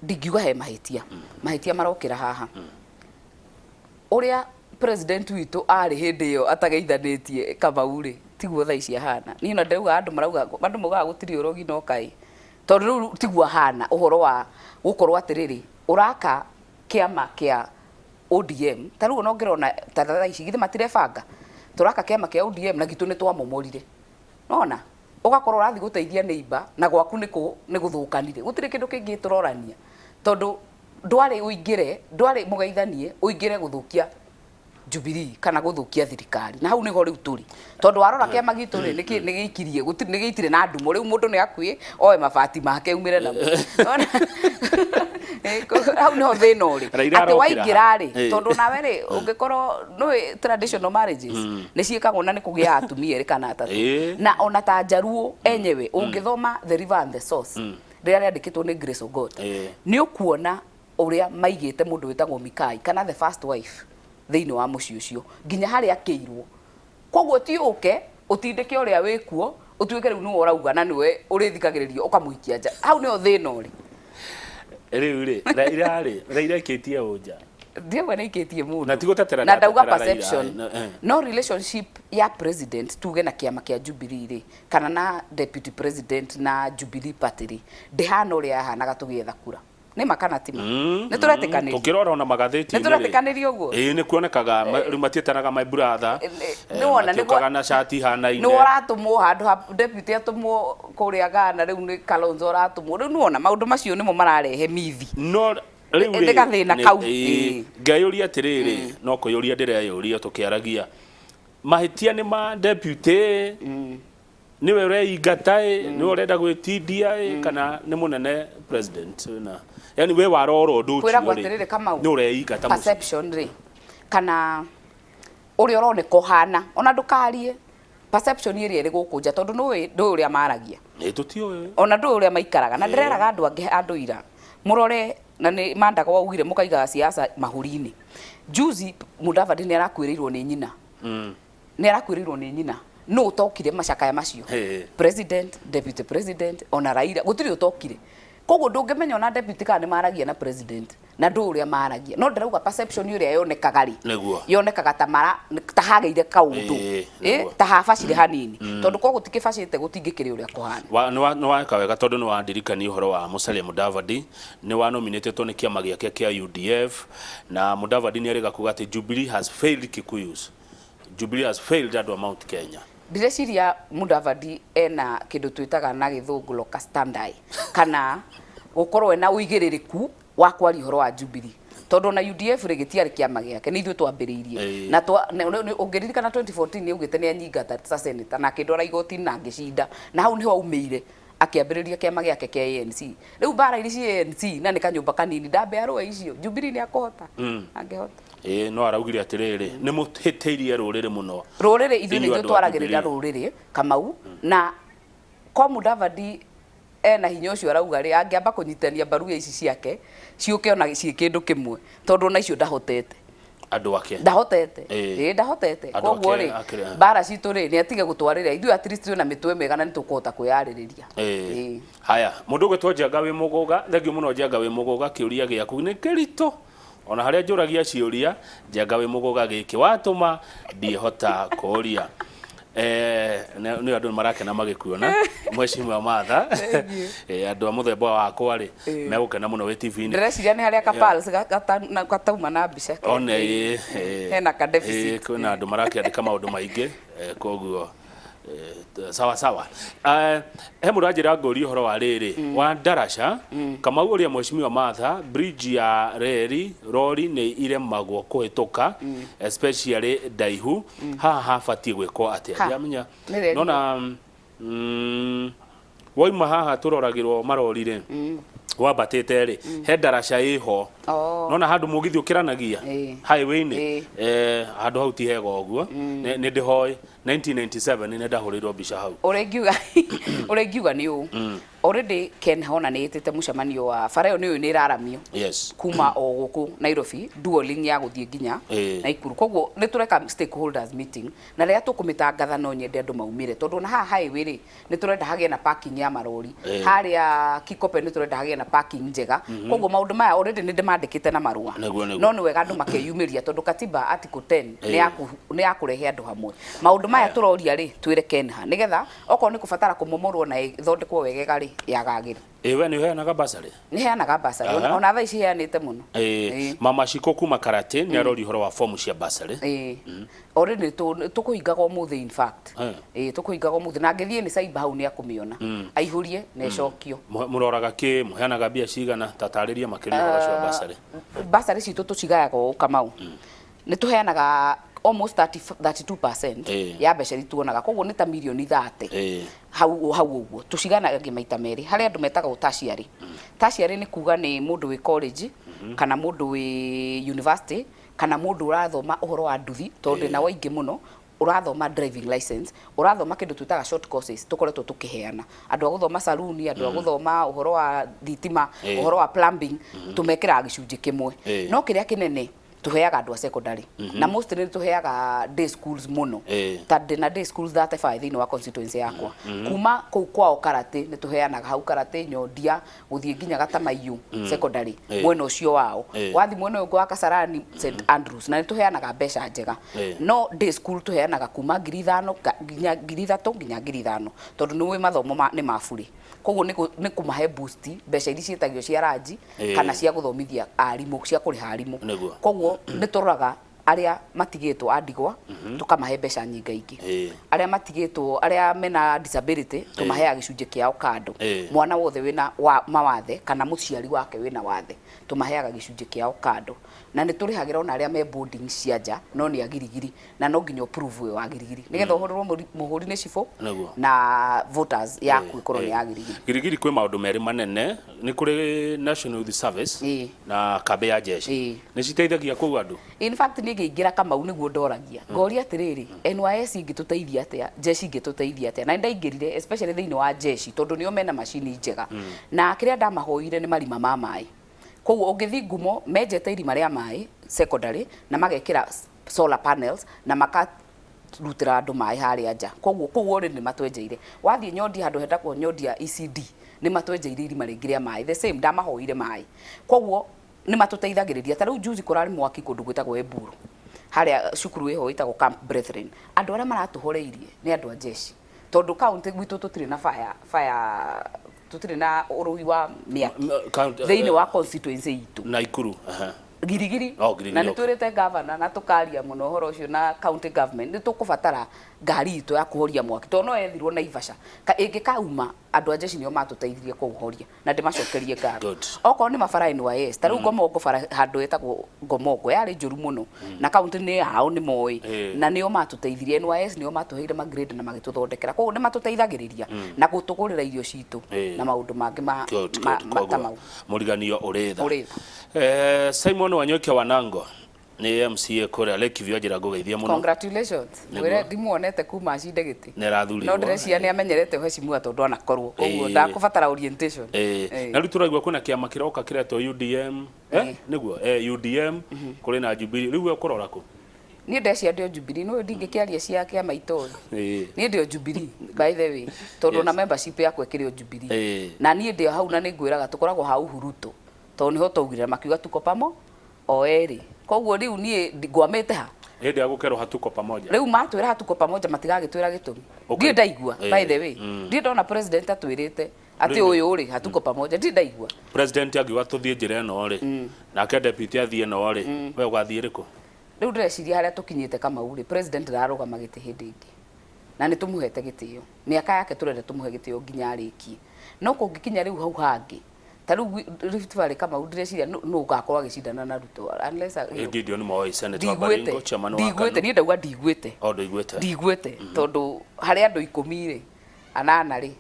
Ndingiuga he mahĩtia. Mahĩtia marokĩra haha, ũrĩa president witũ arĩ hĩndĩ ĩyo atageithanĩtie Kamau rĩ, tiguo thaa ici ahana. Niĩ ona ndĩrauga andũ marauga, andũ maugaga gũtirĩ ũrogi, no kaĩ tondũ rĩu tiguo ahana. Ũhoro wa gũkorwo atĩrĩrĩ, ũraka kĩama kĩa ODM, ta rĩu ona ũngĩrona ta thaa ici, githĩ matirebanga tũraka kĩama kĩa ODM na gitũ nĩ twamomorire. Nona ũgakorwo ũrathiĩ gũteithia neighbor na gwaku nĩ nĩ gũthũkanire, gũtirĩ kĩndũ kĩngĩ tũrorania, tondũ ndwarĩ ũingĩre, ndwarĩ mũgeithanie ũingĩre gũthũkia Jubilee kana gũthũkia thirikari. Na hau nĩho rĩu tũrĩ, tondũ warora kĩama gitũ rĩ, nĩ gĩikirie, gũtirĩ, nĩ gĩitire na ndumo. Rĩu mũndũ nĩ akuĩ oe mabati make aumĩre namo. Nĩwona? Hau nĩho thĩna ũrĩ. Raila atĩ arokĩra waingĩra rĩ, tondũ nawe rĩ, ũngĩkorwo nĩũĩ traditional marriages nĩ ciĩkagwo na nĩ kũgĩa atumia erĩ kana atatũ. Na ona ta Njaruo enyewe, ũngĩthoma The River and the Source rĩrĩa rĩandĩkĩtwo nĩ Grace Ogot, nĩ ũkuona ũrĩa maigĩte mũndũ wĩtagwo Mikai kana the first wife thĩinĩ wa mũciĩ ũcio nginya harĩa akĩirwo. Koguo ti ũke ũtindĩke ũrĩa wĩkuo ũtuĩke rĩu nĩwe ũrauga na nĩwe ũrĩthikagĩrĩrio, ũkamũikia nja. Hau nĩho thĩna ũrĩ. Rĩu rĩ, Raila rĩ, Raila ĩkĩtie ũnja? Ndiauga nĩ ikĩtie mũndũ. Na ti gũtetera. Na ndauga ndatetera Raila, perception. No. No relationship ya president tuge na kĩama kĩa Jubilee rĩ, kana na deputy president na Jubilee Party rĩ, ndĩhana ũrĩa yahanaga tũgĩetha kura. Nĩ ma kana ti ma? Nĩ tũretĩkanĩria? Tũkĩrora ona magathĩti-inĩ Nĩ tũretĩkanĩria ũguo? Ĩĩ, nĩ kuonekaga rĩu matiĩtanaga my brother. Nĩwona, matiũkaga na cati ihanaine. Nĩ ũratũmwo handũ ha deputy atũmwo kũrĩa Ghana, rĩu nĩ Kalonzo ũratũmwo. Rĩu nĩwona maũndũ macio nĩmo mararehe mithi. No rĩu Nĩ rĩ, gathĩna kau. Ngeyũria atĩrĩrĩ, no kwĩyũria ndĩreyũria tũkĩaragia, mahĩtia nĩ ma deputy, nĩwe ũreingata ĩ, nĩwe ũrenda gwĩtindia ĩ, kana nĩ mũnene president? Na yani we warora ũndũ ũcio Kwĩragwo rĩ, atĩrĩrĩ, Kamau, nĩ ũreingata mũciĩ. Perception rĩ, kana ũrĩa ũroneka ũhana, ona ndũkarie. Perception ĩrĩa ĩrĩ gũkũ nja, tondũ nũĩ ndũĩ ũrĩa maragia. Nĩ tũtiũĩ. Ona ndũĩ ũrĩa maikaraga, na ndĩreraga andũ angĩ, andũ ira mũrore na nĩ mandaga waugire mũkaigaga siasa mahũri-inĩ. Juzi Mudavadi nĩ arakuĩrĩirwo nĩ nyina, nĩ arakuĩrĩirwo nĩ nyina. Nũ ũtokire macakaya macio? President, deputy president, ona Raila, gũtirĩ ũtokire. Koguo ndũngĩmenya ona deputy kana nĩ maragia na president, na ndũĩ ũrĩa maragia. No ndĩrauga perception ĩrĩa yonekaga rĩ, yonekaga ta mara ta hagĩire kaũndũ, ta habacire hanini, tondũ kwa gũtikĩbacĩte gũtingĩkĩrĩ ũrĩa kũhana. Nĩ weka wega tondũ nĩ wandirikania ũhoro wa Musalia Mudavadi. Nĩ wanominĩtĩtwo nĩ kĩama gĩake kĩa UDF, na Mudavadi nĩ erĩga kuga atĩ Jubilee has failed Kikuyus, Jubilee has failed andũ a Mount Kenya. Ndĩreciria Mudavadi ena kĩndũ twĩtaga na Gĩthũngũ locus standi, kana gũkorwo ena ũigĩrĩrĩku wa kwaria ũhoro wa Jubilee, tondũ ona UDF rĩ, gĩtiarĩ kĩama gĩake, nĩ ithuĩ twambĩrĩirie. Na ũngĩririkana 2014 nĩ augĩte nĩ anyingata ta senator na akĩndwara igoti na ngĩcinda, na hau nĩho aumĩire akĩambĩrĩria kĩama gĩake kĩa ANC. Rĩu mbara iria ci ANC na nĩ kanyũmba kanini, ndambe arũe icio, Jubilee nĩ akũhota, angĩhota. Ĩĩ, no araugire atĩrĩrĩ, nĩ mũhĩtĩirie rũrĩrĩ mũno. Rũrĩrĩ ithuĩ nĩ Inyuĩ ithuĩ andũ a twaragĩrĩra Jubilee. Rũrĩrĩ Kamau, na ko Mudavadi ena hinya ũcio arauga rĩ, angĩamba kũnyitania mbaruya ici ciake ciũke ona ciĩ kĩndũ kĩmwe, tondũ ona icio ndahotete. Andũ ake. Ndahotete. Ĩĩ, ndahotete. Andũ Koguo ake rĩ, mbara citũ rĩ, nĩ atige gũtwarĩra ithuĩ. At least twĩna mĩtwe mĩega na nĩ tũkũhota kwĩyarĩrĩria. Haya, mũndũ ũgwĩtwo Njenga wĩ Mũgũga, thengiũ mũno Njenga wĩ Mũgũga, kĩũria gĩaku nĩ kĩritũ. Ona harĩa njũragia ciũria, Njenga wĩ Mũgũga, gĩkĩ watũma ndiĩhota kũũria. Nĩ andũ marakena magĩkuona, Mheshimiwa Martha. Andũ a mũthemba wakwa rĩ, megũkena mũno wĩ TV-inĩ. Ndĩreciria nĩ harĩa ka pulse gatauma na mbica. One ĩĩ, ĩĩ. Hena ka deficit. Ĩĩ, kwĩna andũ marakĩandĩka maũndũ maingĩ, koguo sawa sawa. He mũndũ anjĩra ngũrie ũhoro wa rĩrĩ wa ndaraca. Kamau ũrĩa Mheshimiwa Martha, bridge ya reri rori nĩ iremagwo kũhĩtũka, especially ndaihu. Haha habatiĩ gwĩkwo atĩa? Ha, Ndiramenya. Nĩ reri. Nona wauma haha tũroragĩrwo marori rĩ, wambatĩte rĩ, he ndaraca ĩho. Nona handũ mũgithi ũkĩranagia highway-inĩ. Handũ hau ti hega ũguo. Nĩ ndĩhoĩ 1997 nĩ ndahũrĩirwo mbica hau. Ũrĩa ingiuga nĩ ũũ, already Ken Hona nĩ ĩtĩte mũcemanio wa bara ĩyo, nĩ ũyũ nĩ ĩraramio kuma o gũkũ Nairobi, dualing ya gũthiĩ nginya Naikuru. Koguo nĩ tũreka stakeholders meeting, na rĩrĩa tũkũmĩtangatha no nyende andũ maumĩre, tondũ ona haha highway rĩ, nĩ tũrenda hagĩe na parking ya marori. Harĩa Kikope nĩ tũrenda hagĩe na parking njega. Koguo maũndũ maya already nĩ ndĩmandĩkĩte na marũa. Nĩguo. No nĩ wega andũ makeyumĩria, tondũ katiba article 10 nĩ ya kũrehe andũ hamwe. Maũndũ maya tũroria rĩ, twĩre Kenha nĩgetha okorwo nĩ kũbatara kũmomorwo na ĩthondekwo wegega rĩ, yagagĩre. Ĩĩ, we nĩ ũheanaga basarĩ? Nĩ heanaga basarĩ. Ona thaa ici heanĩte mũno. Mama Shiko kuma Karate nĩ aroria ũhoro wa fomu cia basarĩ. Ĩĩ, already tũkũhingaga ũmũthĩ, in fact. Ĩĩ, tũkũhingaga ũmũthĩ, na angĩthiĩ nĩ cyber hau nĩ akũmĩona, aihũrie na ĩcokio. Mũroraga kĩ? Mũheanaga mbia cigana? Tatarĩria makĩria ũhoro ũcio wa basarĩ. Basarĩ citũ tũcigayaga ũũ, Kamau. Nĩ tũheanaga almost 30, 32% ya mbeca iria tuonaga, koguo nĩ ta mirioni 30. Hau hau ũguo tũciganagia maita merĩ. Harĩ andũ metagwo tertiary. Tertiary nĩ kuga nĩ mũndũ wĩ college kana mũndũ wĩ university kana mũndũ ũrathoma ũhoro wa nduthi, tondũ ndĩna waingĩ mũno ũrathoma driving license, ũrathoma kĩndũ twĩtaga short courses. Tũkoretwo tũkĩheana andũ a gũthoma saluni, andũ a gũthoma ũhoro wa thitima, ũhoro wa plumbing, tũmekĩraga gĩcunjĩ kĩmwe. No kĩrĩa kĩnene tũheaga andũ a secondary, na mostly nĩ tũheaga day schools mũno. Ta ndĩna day schools 35 thĩinĩ wa constituency yakwa. Kuma kũu kwao Karate nĩ tũheanaga hau Karate, Nyondia, gũthiĩ nginya Gatamaiyu secondary, mwena ũcio wao. Wathi mwena ũyũ ũngĩ wa Kasarani, St Andrews, na nĩ tũheanaga mbeca njega. No day school tũheanaga kuma 5,000 nginya 3,000 nginya 5,000, tondũ nĩ ũĩ mathomo nĩ ma burĩ. Koguo nĩ kũmahe boost mbeca iria ciĩtagio cia ranji kana cia gũthomithia arimũ, cia kũrĩha arimũ. Koguo nĩ tũroraga arĩa matigĩtwo a ndigwa, tũkamahe mbeca nyingaingĩ. Arĩa matigĩtwo, arĩa mena disability, tũmaheaga gĩcunjĩ kĩao kando. Mwana wothe wĩna wa mawathe kana mũciari wake wĩna wathe, tũmaheaga gĩcunjĩ kĩao kando. Na nĩ tũrĩhagĩra ona arĩa me boarding cia nja, no nĩ agirigiri, na no nginya ũprove wĩ wa Girigiri nĩgetha ũhũrĩrwo mũhũri nĩ cibũ na voters yaku ĩkorwo nĩ ya Girigiri. Girigiri kwĩ maũndũ merĩ manene. Nĩ kũrĩ National Youth Service na kambĩ ya jeshi. Nĩ citeithagia kũu andũ? In fact, niĩ Ngĩingĩra Kamau nĩguo ndoragia, ngoria atĩrĩrĩ, NYS ingĩtũteithia atĩa, jeshi ingĩtũteithia atĩa? Na nĩ ndaingĩrire especially thĩinĩ wa jeshi tondũ nĩo mena macini njega, na kĩrĩa ndamahoire nĩ marima ma maĩ. Koguo ũngĩthiĩ ngumo menjete irima rĩa maĩ secondary na magekĩra solar panels na makarutĩra andũ maĩ harĩa nja. Koguo kũu already nĩ matwenjeire. Wathiĩ Nyondia handũ hetagwo Nyondia ECD nĩ matwenjeire irima rĩngĩ rĩa maĩ, the same ndamahoire maĩ. Koguo nĩ matũteithagĩrĩria. Ta rĩu juzi kũrarĩ mwaki kũndũ gwĩtagwo Eburu harĩa cukuru ĩho ĩtagwo Camp Brethren. Andũ arĩa maratũhoreirie nĩ andũ a jeshi tondũ county gwitũ tũtirĩ na fire tũtirĩ na ũrũi wa mĩaki thĩinĩ wa constituency itũ. Naikuru, aha. Girigiri. Oh, Girigiri, na nĩ okay. twĩrĩte governor na tũkaria mũno ũhoro ũcio na county government nĩ tũkũbatara ngari itũ ya kũhoria mwaki tondũ no yethirwo Naivasha ka ĩngĩkauma andũ a jeshi nĩo matũteithirie kũũhoria na ndĩmacokerie ngatho. Good. Okorwo nĩ mabara NYS, ta rĩu Ngomongo bara handũ hetagwo Ngomongo yarĩ njũru mũno na county nĩ yao nĩ moĩ na nĩo matũteithirie. NYS nĩo matũheire ma grade na magĩtũthondekera, koguo nĩ matũteithagĩrĩria na gũtũgũrĩra irio citũ na maũndũ mangĩ ma, Good, ma, good. ma, ta Koguo mau. Mũriganio ũrĩ tha. Ũrĩ tha. Simon Wanyoike Wanango nĩ MCA kũrĩa Lakeview, anjĩra ngũgeithie mũno. Congratulations. Nĩguo. Mwĩre ndimuonete kuma acinde gĩtĩ. Nĩ arathurĩrwo. No ndĩreciria nĩ amenyerete ũheshimiwa tondũ anakorwo koguo ndakũbatara orientation. Na rĩu tũraigua kwĩna kĩama kĩroka kĩretwo UDM, nĩguo, UDM kũrĩ na Jubilee, rĩu we ũkũrora kũ? Niĩ ndeciria ndĩ o Jubilee, nĩ ndingĩkĩaria cia kĩama itoĩ. Niĩ ndĩ o Jubilee by the way tondũ ona membership yakwa ĩkĩrĩ o Jubilee. Na niĩ ndĩ o hau na nĩ ngwĩraga tũkoragwo ha Uhuruto tondũ nĩho twaugire na makiuga tuko pamo o erĩ. Koguo rĩu niĩ ngwamĩte ha? Hĩndĩ ya gũkerwo hatuko pamoja. Rĩu matwĩra hatuko pamoja matigagĩtwĩra gĩtũmi. Ndirĩ ndaigua by the way. Ndirĩ ndona president atwĩrĩte atĩ ũyũ rĩ hatuko pamoja, ndirĩ ndaigua. President angiuga tũthiĩ njĩra ĩno rĩ, nake deputy athiĩ ĩno rĩ, we ũgathiĩ ĩrĩkũ? Rĩu ndĩreciria harĩa tũkinyĩte Kamau rĩ, president ndararũgama gĩtĩ hĩndĩ ĩngĩ na nĩ tũmũhete gĩtĩo, mĩaka yake tũrenda tũmũhe gĩtĩo nginya arĩkie, no kũngĩkinya rĩu hau hangĩ ta rĩu Rift Valley Kamau ndĩreciria nũ ũgakorwo agĩcindana na Ruto unless Gideon Moi, senator wa ndiguĩte Baringo, chairman wa ndiguĩte KANU. Niĩ ndauga ndiguĩte. O ndũiguĩte. Ndiguĩte tondũ harĩ andũ 10 rĩ, 8 rĩ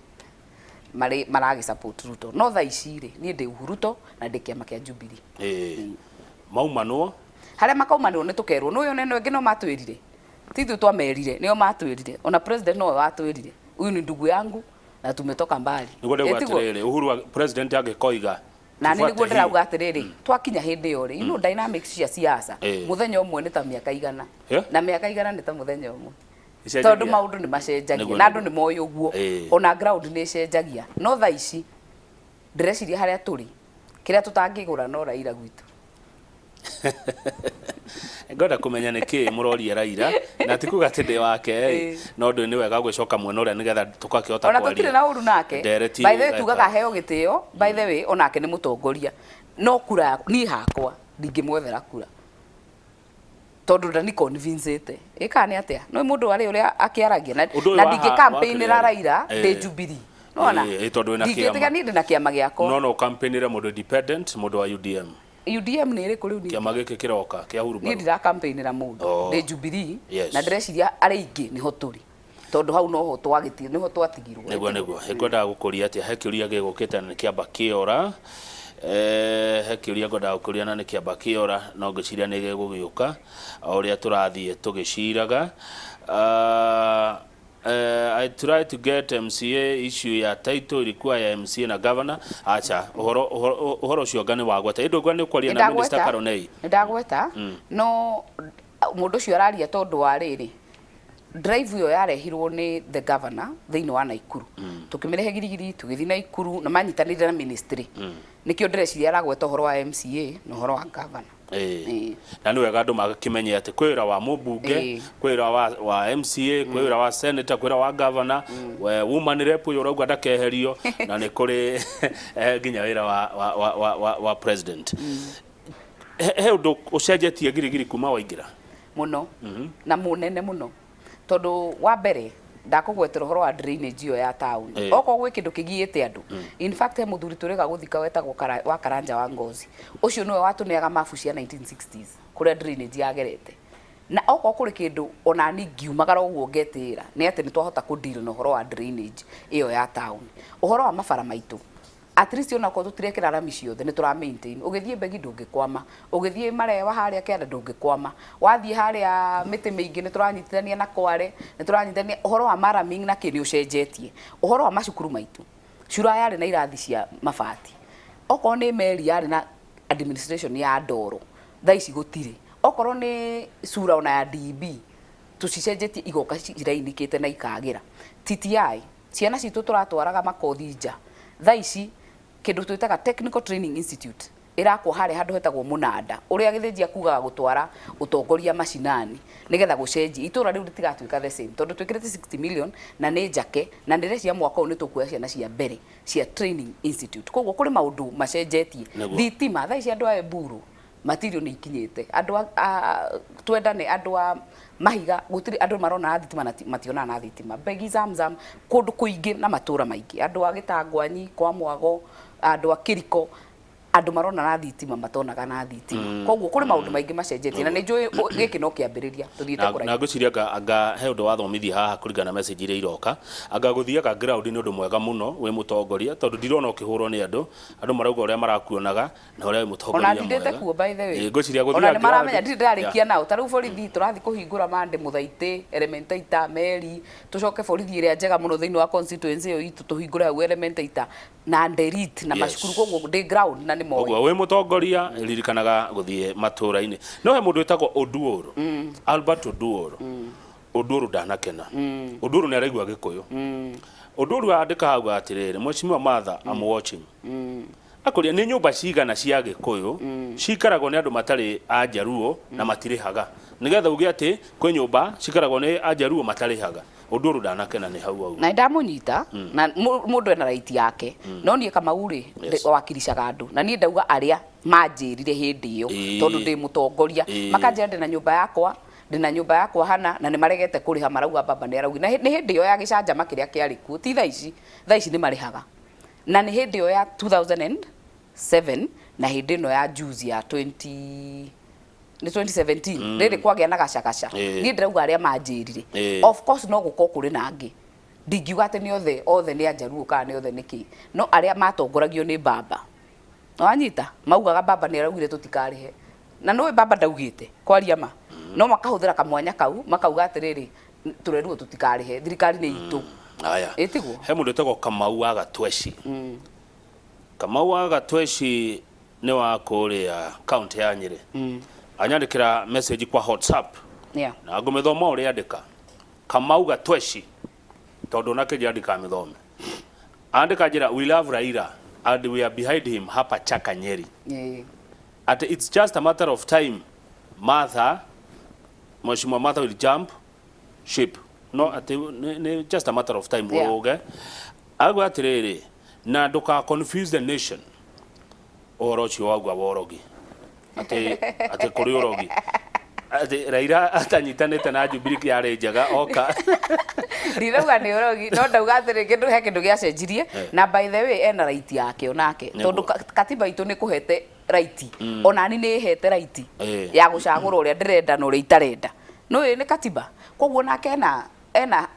marĩ maragĩ support Ruto, no thaa ici rĩ niĩ ndĩ Uhuruto na ndĩ kĩama kĩa Jubilee. Maumanwo harĩa makaumanĩrwo nĩ tũkerwo nĩ ũyũ neno ĩngĩ no matwĩrire, ti ithuĩ twamerire, nĩo matwĩrire, ona president nowe watwĩrire huyu ni ndugu yangu na tumetoka mbali. Nĩguo ndauga Ĩtiguo? atĩrĩrĩ, Uhuru president angĩkoiga Na nĩ nĩguo tufuate hii. ndĩrauga atĩrĩrĩ, twakinya hĩndĩ ĩyo rĩ, you know dynamics cia siasa, mũthenya ũmwe nĩ ta mĩaka 100 na mĩaka 100 nĩ ta mũthenya ũmwe. Icenjagia. Tondũ maũndũ nĩ macenjagia Nĩguo, na andũ nĩguo. nĩ moĩ ũguo, ona ground nĩ ĩcenjagia, no thaa ici ndĩreciria harĩa tũrĩ kĩrĩa tũtangĩgũra no Raila gwitũ. Ngwenda kũmenya nĩ kĩ mũroria Raila, na ti kuga atĩ ndĩ wake ĩ, no ndũ nĩ wega gwĩcoka mwena ũrĩa nĩgetha tũgakĩhota Ona kwaria. tũtirĩ na ũru nake. Ndereti By the way ũgeka. tugaga aheo gĩtĩo, by the way onake nĩ mũtongoria, no kura niĩ hakwa ndingĩmwethera kura tondũ ndani convince-ĩte ĩka nĩ atĩa no mũndũ arĩ ũrĩa akĩaragia na Ũndũ ũyũ na wa ndingĩ wa campaign-ĩra kĩrĩa- Raila ndĩ Jubilee nona Tondũ wĩna ndingĩtĩka kĩama. niĩ ndĩ na kĩama gĩakwa. No campaign-ĩre mũndũ independent, mũndũ wa UDM. UDM nĩ ĩrĩkũ rĩu ningĩ? Kĩama gĩkĩ kĩroka kĩa Uhuru Niĩ Mbaru. ndira campaign-ĩra mũndũ. Oh. Ndĩ Jubilee Yes. na ndĩreciria arĩa aingĩ nĩho tũrĩ tondũ hau noho twagĩti nĩho twatigirwo. Nĩguo nĩguo ngwendaga gũkũria atĩa, he kĩũria gĩgũkĩte na nĩ kĩamba kĩora, he kĩũria ngwendaga gũkũria na nĩ kĩamba kĩora, no ngwĩciria nĩ gĩgũgĩũka o ũrĩa tũrathiĩ tũgĩciraga. I try to get MCA issue ya title ilikuwa ya MCA na governor. Acha ũhoro ũhoro ũhoro ũcio anga nĩ wagweta, ĩndĩ ũngwa nĩ ũkwaria na Minister Karonei. Nĩ ndagweta, no mũndũ ũcio araria tondũ wa rĩrĩ drive ĩyo yarehirwo nĩ the governor thĩinĩ wa Naikuru, tũkĩmĩrehe Girigiri tũgĩthiĩ Naikuru na manyitanĩire na ministry, nĩkĩo ndĩreciria aragweta ũhoro wa MCA na ũhoro wa governor. Na nĩ wega andũ makĩmenye atĩ kwĩ wĩra wa mũmbunge, kwĩ wĩra wa MCA, kwĩ wĩra wa senator, kwĩ wĩra wa governor, we woman rep ũyũ ũrauga ndakeherio, na nĩ kũrĩ nginya wĩra wa president. He ũndũ ũcenjetie Girigiri kuma waingĩra? Mũno na mũnene mũno, tondũ wa mbere ndakũgwetera ũhoro wa drainage ĩyo ya town, okorwo gwĩ kĩndũ kĩgiĩte andũ, in fact he mũthuri tũrĩga gũthika wetagwo wa Karanja wa Ngozi, ũcio nĩwe watũneaga mabu cia 1960s kũrĩa drainage yagerete, na okorwo kũrĩ kĩndũ ona niĩ ngiumagara ũguo ngetĩĩra nĩ atĩ nĩ twahota kũ deal na ũhoro wa drainage ĩyo ya town, ũhoro wa mabara maitũ. At least ona korwo tũtirekĩra rami ciothe, nĩ tũra maintain. Ũgĩthiĩ Mbegi ndũngĩkwama, ũgĩthiĩ Marewa harĩa kĩanda ndũngĩkwama, wathiĩ harĩa mĩtĩ mĩingĩ nĩ tũranyitithania na Kware, nĩ tũranyitithania. Ũhoro wa maraming na kĩ nĩ ũcenjetie. Ũhoro wa macukuru maitũ, cura yarĩ na irathi cia mabati, okorwo nĩ meri yarĩ na administration ya ndoro, thaa ici gũtirĩ. Okorwo nĩ cura ona ya DEB tũcicenjetie igoka cirainĩkĩte na ikagĩra. TTI, ciana citũ tũratwaraga makothi nja, thaa ici kĩndũ twĩtaga Technical Training Institute ĩrakwo harĩa handũ hetagwo Mũnanda, ũrĩa Gĩthĩnji akugaga gũtwara ũtongoria macinani nĩgetha gũcenjie itũra rĩu rĩtigatuĩka the same, tondũ twĩkĩrĩte 60 million na nĩ njake, na ndĩreciria mwaka ũyũ nĩ tũkuoya ciana cia mbere cia training institute. Koguo kũrĩ maũndũ macenjetie. Thitima, thaa ici andũ a Eburu material nĩ ikinyĩte, andũ a twendane, andũ a Mahiga gũtirĩ andũ marona na thitima na mationaga na thitima. Mbegi, Zamzam, kũndũ kũingĩ na matũra maingĩ, andũ a Gĩtangwanyi, kwa Mwago, andũ a Kĩriko, andũ marona na thitima matonaga na thitima. Koguo kũrĩ maũndũ maingĩ macenjetie na nĩ njũĩ gĩkĩ no kĩambĩrĩria tũthiĩte na kũraihu. Na ngwĩciria anga he ũndũ wathomithia haha kũringana na message iria iroka, anga gũthiaga ground nĩ ũndũ mwega mũno wĩ mũtongoria, tondũ ndirona ũkĩhũrwo nĩ andũ. Andũ marauga ũrĩa marakuonaga na ũrĩa wĩ mũtongoria Ona ndindĩte mwega. kuo, by the way. Ĩ, ngwĩciria gũthiaga Ona nĩ maramenya ground. ndirĩ ndĩrarĩkia nao. Ta rĩu borithi tũrathiĩ kũhingũra Mande, Mũthaitĩ, Elementaita, Meri, tũcoke borithi ĩrĩa njega mũno thĩinĩ wa constituency ĩyo itũ tũhingũre hau Elementaita na Nderit na macukuru. Koguo ndĩ ground na nĩ moĩ. Ũguo wĩ mũtongoria ririkanaga gũthiĩ matũra-inĩ. No he mũndũ wĩtagwo Oduoro, Albert Oduoro. Oduoro ndanakena. Oduoro nĩ araigua Gĩkũyũ. Oduoro andĩka hau atĩrĩrĩ, "Mheshimiwa Martha, I'm watching." Akũria nĩ nyũmba cigana cia Gĩkũyũ cikaragwo nĩ andũ matarĩ a Njaruo na matirĩhaga, nĩgetha uge atĩ kwĩ nyũmba cikaragwo nĩ Anjaruo matarĩhaga. Ũndũ ũrũ ndanakena nĩ hau auga. Na ndamũnyita na mũndũ ena right yake, no niĩ Kamau rĩ, wakiricaga andũ na niĩ ndauga arĩa manjĩrire hĩndĩ ĩyo, tondũ ndĩ mũtongoria, makanjĩra ndĩna nyũmba yakwa, ndĩna nyũmba yakwa hana na nĩ maregete kũrĩha, marauga baba nĩ arauga. Na nĩ hĩndĩ ĩyo ya gĩcanjama kĩrĩa kĩarĩ kuo, ti thaa ici. Thaa ici nĩ marĩhaga, na nĩ hĩndĩ ĩyo ya 2007 na hĩndĩ ĩno ya juzi ya 20 nĩ 2017 rĩrĩ kwagĩa na gacagaca. Niĩ ndĩrauga arĩa manjĩrire. Of course no gũkorwo kũrĩ na angĩ, ndingiuga atĩ nĩ othe, othe nĩ Anjaruo kana nĩ othe nĩ kĩ, no arĩa matongoragio nĩ baba, wanyita, maugaga baba nĩ araugire tũtikarĩhe, na nĩũĩ baba ndaugĩte kwaria ma, no makahũthĩra kamwanya kau makauga atĩrĩrĩ, tũrerirwo tũtikarĩhe, thirikari nĩ itũ. Aya. Ĩtiguo? He mũndũ wĩtagwo Kamau wa Gatweci. Kamau wa Gatweci nĩ wa kũrĩa kaunti ya Nyĩrĩ. Anyandĩkĩra message kwa WhatsApp na ngũmĩthoma ũrĩa andĩka. Kamau Gatweci, tondũ onake njandĩka mĩthome. Andĩka njĩra, "We love Raila and we are behind him hapa Chaka, Nyeri." At it's just a matter of time Martha, Mheshimiwa Martha will jump ship. No atĩ nĩ just a matter of time. Ũrũge auga atĩrĩrĩ, na ndũka confuse the nation, ũhoro ũcio wauga wa ũrogi, atĩ kũrĩ ũrogi, atĩ Raila atanyitanĩte na Jubilee yarĩ njega oka. Ndirauga nĩ ũrogi, no ndauga atĩrĩ, kĩndũ he kĩndũ gĩacenjirie. Na by the way, ena right yake onake, tondũ katiba itũ nĩ kũhete right, onani nĩ ĩhete right ya gũcagũra ũrĩa ndĩrenda na ũrĩa itarenda, nĩ nĩ katiba. Koguo nake ena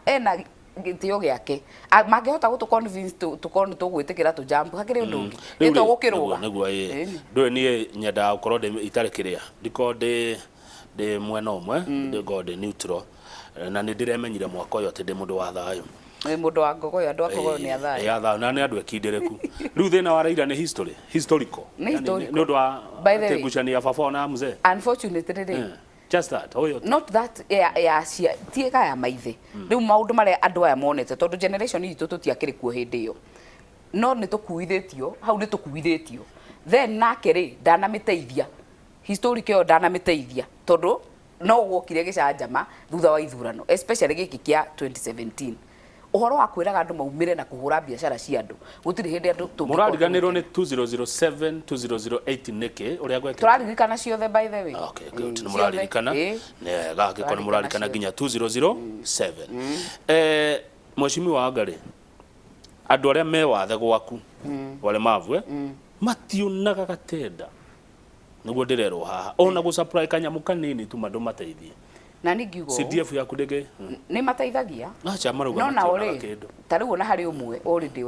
gĩtĩo gĩake. Mangĩhota gũtũ convince tũkorwo nĩ tũgwĩtĩkĩra tũ jump, hakĩrĩ ũndũ ũngĩ Rĩu nĩ rĩ, tũgũkĩrũga. Nĩguo ĩĩ. Ndũĩ niĩ nyendaga gũkorwo ndĩ itarĩ kĩrĩa, ndikorwo ndĩ mwena ũmwe, ngorwo ndĩ neutral, na nĩ ndĩremenyire mwaka ũyũ atĩ ndĩ mũndũ wa thayũ. Nĩ mũndũ wa ngogoyo, andũ a ngogoyo nĩ athayũ. Ĩ, a thayũ na nĩ andũ ekindĩrĩku. Rĩu thĩna wa Raila nĩ history, historical. Nĩ Yani, historical. nĩ ũndũ wa By the atĩ way, ngucanio ya baba ona mzee. Unfortunately rĩ, Just that ũyũ not that ya cia tiega ya maithe, rĩu maũndũ marĩa andũ aya monete, tondũ generation itũ tũtiakĩrĩ kuo hĩndĩ ĩyo, no nĩ tũkuithĩtio hau, nĩ tũkuithĩtio. Then nake rĩ, ndanamĩteithia historic ĩyo, ndanamĩteithia, tondũ no gwokire gĩcanjama thutha wa ithurano, especially gĩkĩ kĩa 2017, ũhoro wa kwĩraga andũ maumĩre na kũhũra biacara cia andũ. Gũtirĩ hĩndĩ andũ tũngĩkorwo Mũrariganĩrwo nĩ 2007 2008 nĩkĩ ũrĩa gwekĩka? Tũraririkana ciothe, by the way. Okay, good. Nĩ Ciothe. mũraririkana. Nĩ wega angĩkorwo nĩ mũraririkana nginya 2007. Mheshimiwa Wangari, andũ arĩa me wathe gwaku, walemavu, mationaga gatenda, nĩguo ndĩrerwo haha, ona gũ supply kanyamũ kanini tu mandũ mateithie. Na niĩ ngiuga ũũ, CDF yaku ndĩngĩ nĩ mateithagia. Acha, marauga no nao mationaga rĩ, kĩndũ. Ta rĩu ona harĩ ũmwe already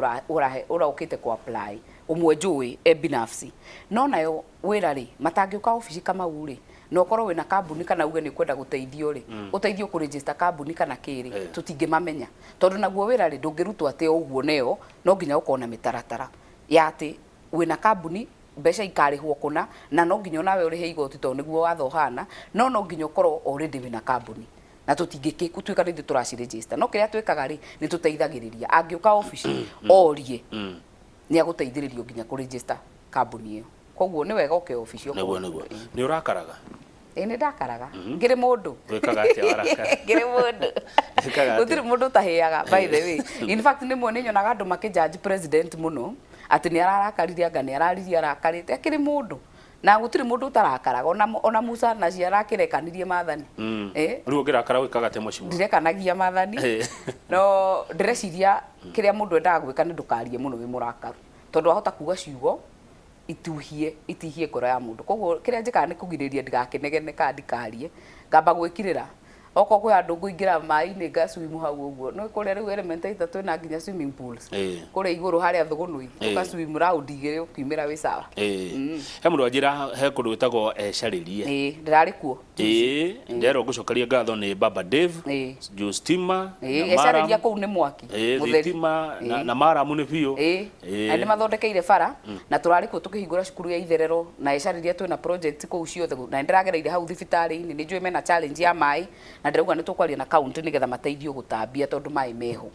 ũraũkĩte ku apply, ũmwe njũĩ e binafsi, no nayo wĩra rĩ, matangĩũka obici Kamau rĩ, na ũkorwo wĩna kambuni kana uge nĩ ũkwenda gũteithio rĩ, ũteithio kũ register kambuni kana kĩ rĩ, tũtingĩmamenya, tondũ naguo wĩra rĩ, ndũngĩrutwo atĩ o ũguo neo, no nginya ũkorwo na mĩtaratara ya atĩ wĩna kambuni, mbeca ikarĩhwo kũna, na no nginya onawe ũrĩhe igoti tondũ nĩguo watho ũhana, no no nginya ũkorwo already wĩna kambuni, na tũtingĩtuĩka nĩ ithuĩ tũraci register. No kĩrĩa twĩkaga rĩ, nĩ tũteithagĩrĩria. Angĩũka obici orie, nĩ agũteithĩrĩrio nginya kũ register kambuni ĩyo. Koguo nĩ wega ũke obici okorwo. Nĩguo nĩ ũrakaraga? Ĩĩ, nĩ ndakaraga, ngĩrĩ mũndũ. Wĩkaga atĩa warakara? Ngĩrĩ mũndũ. Wĩkaga atĩa? Gũtirĩ mũndũ ũtahĩaga, by the way. In fact, nĩmwe nĩ nyonaga andũ makĩ judge president mũno atĩ nĩ ararakaririe, anga nĩ araririe arakarĩte. Akĩrĩ mũndũ, na gũtirĩ mũndũ ũtarakaraga. Ona Musa nacio arakĩrekanirie maathani. Rĩu ũngĩrakara wĩkaga atĩa, mheshimiwa? Ndirekanagia maathani. No ndĩreciria kĩrĩa mũndũ endaga gwĩka nĩ ndũkarie mũno wĩ mũrakaru, tondũ wahota kuga ciugo ituhie itihie ngoro ya mũndũ. Koguo kĩrĩa njĩkaga nĩ kũgirĩrĩria ndigakĩnegene kana ndikarie, ngamba gwĩkirĩra. Okorwo kwĩ handũ ngũingĩra maĩ-inĩ, nga swim hau ũguo. Nĩ kũrĩa rĩu Elementaita twĩna nginya swimming pools kũrĩa igũrũ harĩa Thũgũnũi, ũga swim round igĩrĩ, ũkiumĩra wĩ sawa. Ĩĩ, he mũndũ wanjĩra he kũndũ gwĩtagwo Ecarĩrie. Ĩĩ, ndĩrarĩ kuo. Ĩĩ, nderwo ngũcokeria ngatho nĩ Baba Dave, Justima na Ecarĩria. Maram. Kũu nĩ mwaki mũtheri. Thitima na maramu nĩ biũ. Na nĩ mathondekeire bara, na tũrarĩ kuo tũkĩhingũra cukuru ya itherero na Ecarĩria. Twĩna project kũu ciothe, na nĩ ndĩragereire hau thibitarĩ-inĩ. Nĩ njũĩ mena challenge ya maĩ, na ndĩrauga nĩ tũkwaria na county nĩgetha mateithio gũtambia, tondũ maĩ meho.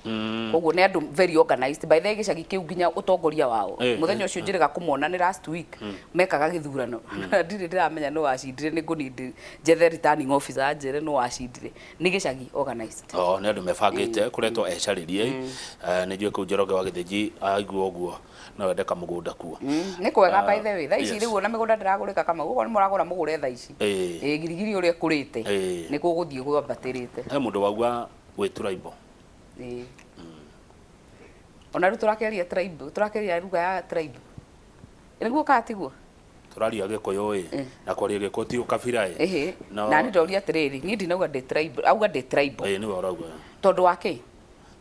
Koguo nĩ andũ very organized, by the way. Gĩcagi kĩu nginya ũtongoria wao, mũthenya ũcio njĩrĩga kũmona nĩ last week mekaga gĩthurano. Ndirĩ ndĩramenya nũ wacindire. Nĩ ngũnindi njethe returning officer anjĩre nũ wacindire. Nĩ gĩcagi organized. O nĩ andũ mebangĩte kũretwo Ecarĩrie. Nĩ njũĩ kũu Njoroge wa Gĩthĩnji aigua ũguo no wende kamũgũnda kuo. Nĩ kwega, by the way. Thaa ici rĩu ona mĩgũnda ndĩragũrĩka kama ũguo. Nĩ mũragũra, mũgũre thaa ici. Ĩĩ, girigiri ũrĩa ĩkũrĩte nĩ gũgũthiĩ gwambatĩrĩte. He mũndũ wauga wĩ tribal. Ĩĩ, ona rĩu tũrakĩaria tribe, tũrakĩaria lugha ya tribe, nĩguo kana tiguo? Tũraria Gĩkũyũ ĩ, na kwaria Gĩkũyũ ti ũkabira ĩ. Ĩhĩ. Na niĩ ndoria atĩrĩrĩ, niĩ ndinauga ndĩ tribe, auga ndĩ tribal. Ĩĩ, nĩwe ũrauga. Tondũ wa kĩ?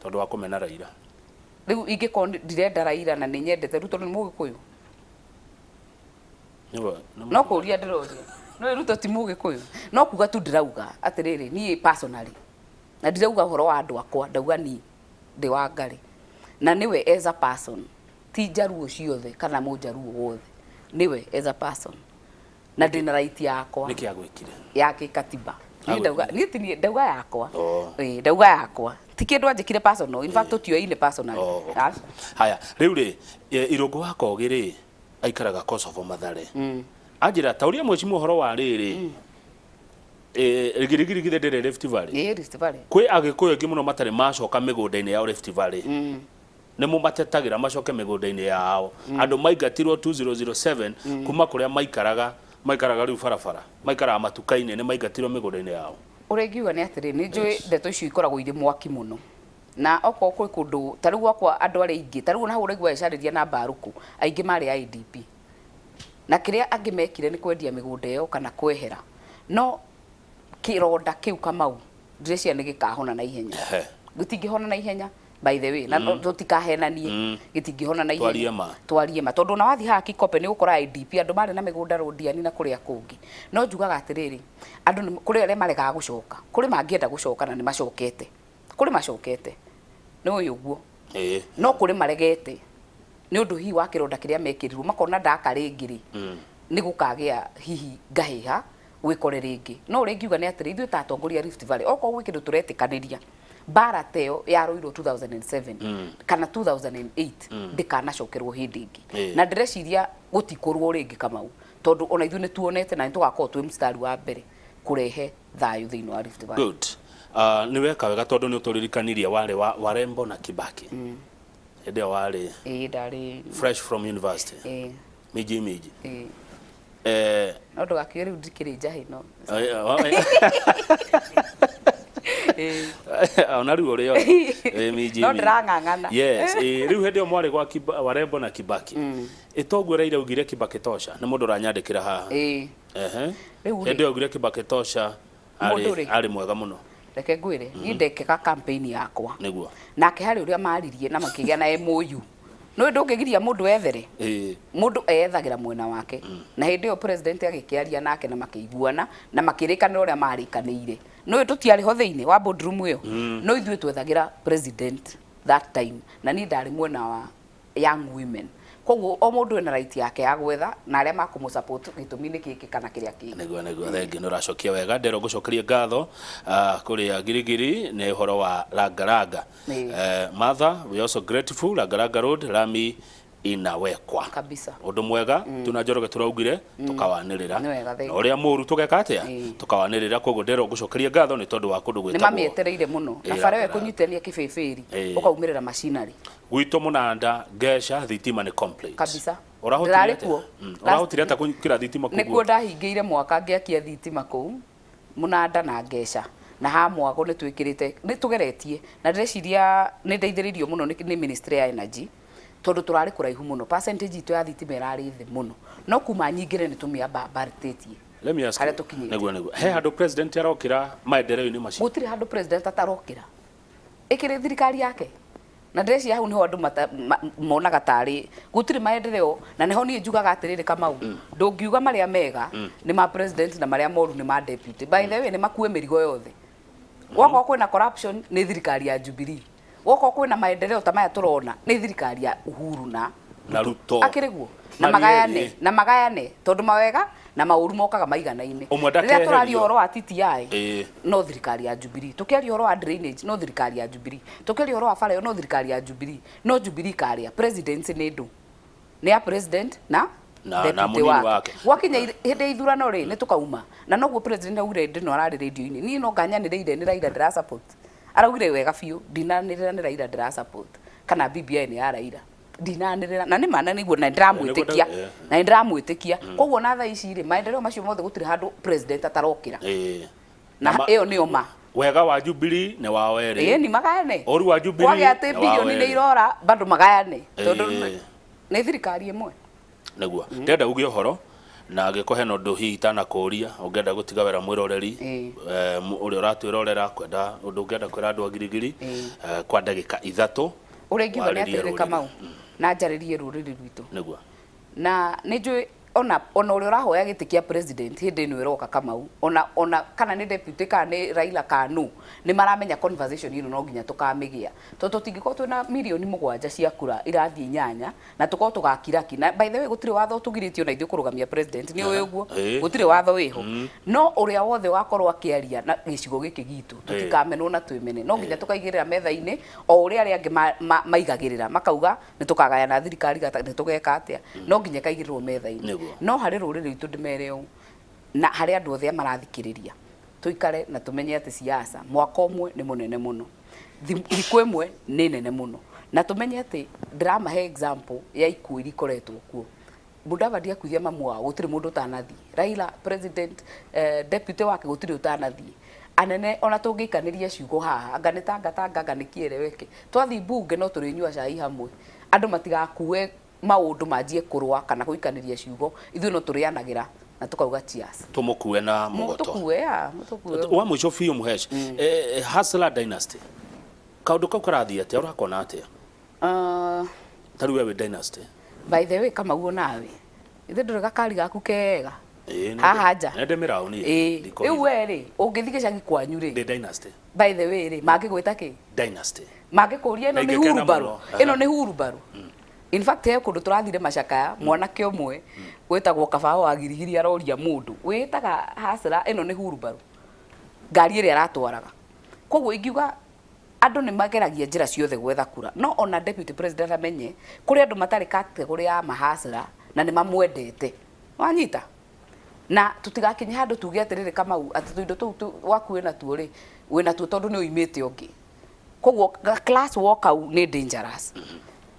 Tondũ wa kũmena Raila. Rĩu ingĩkorwo ndirenda Raila na nĩ nyendete Ruto, nĩ Mũgĩkũyũ? Nĩwe No kũria ndĩroria, no Ruto ti Mũgĩkũyũ? No kuga tu ndĩrauga atĩrĩrĩ, niĩ personally, na ndirauga ũhoro wa andũ akwa, ndauga niĩ ndĩ wa Ngarĩ, na nĩwe as a person, ti Njaruo ciothe kana Mũnjaruo wothe, nĩwe as a person, na ndĩna right yakwa Nĩkĩ agwĩkire? Ya gĩkatiba. Niĩ ndauga, niĩ ti niĩ ndauga yakwa. Oh. Ĩĩ, ndauga yakwa, ti kĩndũ anjĩkire personal. In fact, tũtioine personally. Oh, okay. Aca. Haya, rĩu rĩ, Irũngũ wa Kogi rĩ, aikaraga Kosovo Mathare, anjĩra ta ũrĩa mwecimu ũhoro wa rĩrĩ, Rigirigiri githĩ ndĩrĩ Rift Valley? Ĩĩ, Rift Valley. Kwĩ Agĩkũyũ aingĩ mũno matarĩ macoka mĩgũnda-inĩ yao Rift Valley. Nĩ mũmatetagĩra macoke mĩgũnda-inĩ yao? Andũ maingatirwo 2007 kuma kũrĩa maikaraga, maikaraga rĩu barabara, maikaraga matuka-inĩ, nĩ maingatirwo mĩgũnda-inĩ yao. Ũrĩa ingiuga nĩ atĩrĩ, nĩ njũĩ ndeto icio ikoragwo irĩ mwaki mũno, na okorwo kwĩ kũndũ ta rĩu gwakwa, andũ arĩa aingĩ ta rĩu ona hau ũraigua ecarĩria na mbarũkũ, aingĩ marĩ IDP, na kĩrĩa angĩ mekire nĩ kwendia mĩgũnda ĩyo kana kwehera. No kĩronda kĩu, Kamau, ndĩreciria nĩ gĩkahona na ihenya. Gĩtingĩhona na ihenya, by the way, na tũtikahenanie, gĩtingĩhona na ihenya. Twarie ma. Twarie ma, tondũ ona wathiĩ haha Kikope nĩ ũgũkora IDP, andũ marĩ na mĩgũnda Rũndiani na kũrĩa kũngĩ. No njugaga atĩrĩrĩ, andũ kũrĩ arĩa maregaga gũcoka, kũrĩ mangĩenda gũcoka na nĩ macokete, kũrĩ macokete, nĩ ũĩ ũguo. No kũrĩ maregete nĩ ũndũ hihi wa kĩronda kĩrĩa mekĩrirwo, makona ndaka rĩngĩ rĩ, nĩ gũkagĩa hihi ngahĩha wĩkore rĩngĩ. No ũrĩa ingiuga nĩ atĩrĩ, ithuĩ ta atongoria a Rift Valley, okorwo gwĩ kĩndũ tũretĩkanĩria, mbara ta ĩyo yarũirwo 2007 kana 2008 ndĩkanacokerwo hĩndĩ ĩngĩ. Na ndĩreciria gũtikũrwo rĩngĩ, Kamau, tondũ ona ithuĩ nĩ tuonete, na nĩ tũgakorwo twĩ mstari wa mbere kũrehe thayũ thĩinĩ wa Rift Valley. Good. Nĩ weka wega tondũ nĩ ũtũririkanirie warĩ wa Warembo na Kibaki hĩndĩ ĩyo warĩ Ĩĩ, ndarĩ fresh from university. Miji miji. Ĩĩ. No ndũgakiuge rĩu ndikĩrĩ njahĩ no. Ona rĩu ũrĩ o miji No miji. ndĩrang'ang'ana. Yes, rĩu hĩndĩ ĩyo mwarĩ gwa Warembo na Kibaki, ĩtoguo Raila augire "Kibaki tosha"? Nĩ mũndũ ũranyandĩkĩra haha. Ehe. Rĩu rĩ, Hĩndĩ ĩyo augire "Kibaki tosha". Mũndũ rĩ. Arĩ mwega mũno. Reke ngwĩre, niĩ ndekega campaign yakwa Nĩguo. Nake harĩ ũrĩa maririe na makĩgĩa na MOU. Nĩ ndũngĩgiria mũndũ ethere. Mũndũ eyethagĩra mwena wake, na hĩndĩ ĩyo president agĩkĩaria nake na makĩiguana na makĩrĩkanĩra ũrĩa marĩkanĩire. Nĩ tũtiarĩ ho thĩinĩ wa boardroom ĩyo, no ithuĩ twethagĩra president that time, na niĩ ndarĩ mwena wa young women. Koguo o mũndũ ena right yake ya gwetha na arĩa makũmũ support gĩtũmi-inĩ gĩkĩ kana kĩrĩa kĩngĩ. Nĩguo, thengiũ, nĩ ũracokia wega. Ndero ngũcokerie ngatho kũrĩa Girigiri nĩ ũhoro wa Langalanga. Martha, we also grateful. Langalanga Road lami inawekwa. Kabisa. Ũndũ mwega tuna Njoroge tũraugire tũkawanĩrĩra. Nĩ wega, thank na ũrĩa mũru tũgeka atĩa? Tũkawanĩrĩra. Koguo ndero ngũcokerie ngatho nĩ tondũ wa kũndũ Nĩ gwĩtagwo mamĩetereire mũno na bara ĩyo Langalanga. ĩkũnyitithania kĩbĩbĩri ũkaumĩrĩra machinery. Gwitũ mũnanda Ngeca thitima nĩ complete. Kabisa. Ũrahotire Ndĩrarĩ atĩa? kuo. Ũrahotire atĩa kũingĩra thitima kũu? Nĩkuo ndahingĩire mwaka ngĩakia thitima kũu Mũnanda na Ngeca na ha Mwago. Nĩ twĩkĩrĩte, nĩ tũgeretie, na ndĩreciria nĩ ndeithĩrĩirio mũno nĩ ministry ya energy, tondũ tũrarĩ kũraihu mũno, percentage itũ ya thitima ĩrarĩ thĩ mũno, no kuma nyingĩre nĩ tũmĩambambarĩtĩtie Let me ask harĩa you. tũkinyĩte. Nĩguo. He handũ president arokĩra maendeleo-inĩ macio? Gũtirĩ handũ president atarokĩra, ĩkĩrĩ thirikari yake, na ndĩreciria hau niho andũ monaga tarĩ gũtirĩ maendeleo, na niho niĩ njugaga atĩrĩrĩ, Kamau, ndũngiuga marĩa mega nĩ ma president na marĩa moru nĩ ma deputy. By the way, nĩ makue mĩrigo yothe. Gwakorwo kwĩna corruption, nĩ thirikari ya Jubilee. Gwakorwo kwĩna maendeleo ta maya tũrona, nĩ thirikari ya Uhuru na Na Ruto. Akĩrĩ guo na Marĩ magayane erĩ. Na magayane, tondũ mawega na maũru mokaga maiganaine. Ũmwe Rĩrĩa ndakeherio. tũraria ũhoro wa TTI, no thirikari ya Jubilee. Tũkĩaria ũhoro wa drainage, no thirikari ya Jubilee. Tũkĩaria ũhoro wa bara ĩyo, no thirikari ya Jubilee. No Jubilee karĩa presidency nĩ ndũ nĩ ya president na Na deputy mũnini wake. Wake. Gwakinya hĩndĩ ya ithurano rĩ, nĩ tũkauma na noguo president augire hĩndĩ ĩno ararĩ radio-inĩ. Niĩ no nganyanĩrĩire nĩ Raila ndĩra support. Araugire wega biũ, ndinanĩrĩra nĩ Raila ndĩra support kana BBI nĩ ya Raila, ndinanĩrĩra, na nĩ ma, na nĩguo na nĩndĩramwĩtĩkia. Na nĩndĩramwĩtĩkia. Koguo na thaa ici rĩ, maendeleo macio mothe, gũtirĩ handũ president atarokĩra. Na ĩyo nĩyo ma. Wega wa Jubilee nĩ wao erĩ. Ĩĩ, ni magayane. Ũru wa Jubilee Kwagĩa atĩ nĩ wao bilioni nĩ erĩ. irora, bado magayane, tondũ nĩ thirikari ĩmwe. Nĩguo ndĩrenda uge ũhoro na angĩkorwo hena ũndũ hihi itanakũria ũngĩenda gũtiga wĩra mwĩroreri ũrĩa ũratwĩrorera, kwenda ũndũ ũngĩenda kwĩra andũ a Girigiri kwa ndagĩka 3. Ũrĩa ingiuga nĩ Warĩrie atĩrĩrĩ, rũrĩrĩ. Kamau, na njarĩrie rũrĩrĩ rwitũ. Na nĩ njũĩ ona ũrĩa ũrahoya gĩtĩ kĩa president hĩndĩ ĩno ĩroka, Kamau, ona kana nĩ deputy, kana nĩ Raila, kana nũ, nĩ maramenya conversation ĩno no nginya tũkamĩgĩa, tondũ tũtingĩkorwo twĩna mirioni 7 cia kura irathiĩ 8 na tũkorwo tũgakiraki. Na by the way, gũtirĩ watho ũtũgirĩtie ona ithuĩ kũrũgamia president, nĩ ũĩ ũguo. Gũtirĩ watho wĩho, no ũrĩa wothe wakorwo akĩaria na gĩcigo gĩkĩ gitũ, tũtikamenwo na twĩmene, no nginya tũkaigĩrĩra metha-inĩ o ũrĩa arĩa angĩ maigagĩrĩra makauga nĩ tũkagayana thirikari gata, nĩ tũgeka atĩa, no nginya ĩkaigĩrĩrwo metha-inĩ. No harĩ rũrĩrĩ rwitũ ndĩmere ũũ, na harĩ andũ othe marathikĩrĩria, tũikare na tũmenye atĩ siasa mwaka ũmwe nĩ mũnene mũno, thikũ ĩmwe nĩ nene mũno, na tũmenye atĩ ndĩramahe example ya ikuũ iria ikoretwo kuo. Mudavadi akuithia mamu wao, gũtirĩ mũndũ ũtanathiĩ. Raila president, deputy wake, gũtirĩ ũtanathiĩ. Anene ona tũngĩikanĩria ciugo haha, anga nĩ tanga tanga, anga nĩ kĩeleweke, twathiĩ mbunge no tũrĩnyua cai hamwe. Andũ matigakue maũndũ manjie kũrũa kana gũikanĩria ciugo. Ithuĩ no tũrĩanagĩra na tũkauga cheers. Tũmũkue na mũgoto. Mũtũkue ya mũtũkue. Wa mũico biũ, Mũhesh, Hustler Dynasty, kaũndũ kau karathiĩ atĩa? Ũrakona atĩa? Ta rĩu we wĩ dynasty. By the way, Kamau, nawe ithe ndũrĩ gakari gaku kega haha nja? Nĩ ndĩ mĩraũ niĩ. Ĩĩ, rĩu we rĩ, ũngĩthiĩ gĩcagi kwanyu rĩ, Ndĩ dynasty. By the way rĩ, mangĩgwĩta kĩ? Dynasty. Mangĩkũria ĩno Na nĩ ingĩkena hurumbarũ? Mũno. Ĩno nĩ hurumbarũ. In fact, he kũndũ tũrathire macakaya, mwanake ũmwe wĩtagwo Kabao wa Girigiri aroria mũndũ wĩtaga Hustler, ĩno nĩ hurumbarũ, ngari ĩrĩa aratwaraga. Koguo ingiuga andũ nĩ mageragia njĩra ciothe gwetha kura, no ona deputy president amenye kũrĩ andũ matarĩ category ya mahustler na nĩ mamwendete, wanyita, na tutigakinye handũ tuge atĩrĩrĩ, Kamau, atĩ tũindo tũu waku wĩna tuo rĩ, wĩna tuo tondũ nĩ ũimĩte ũngĩ. Koguo class war kau nĩ dangerous,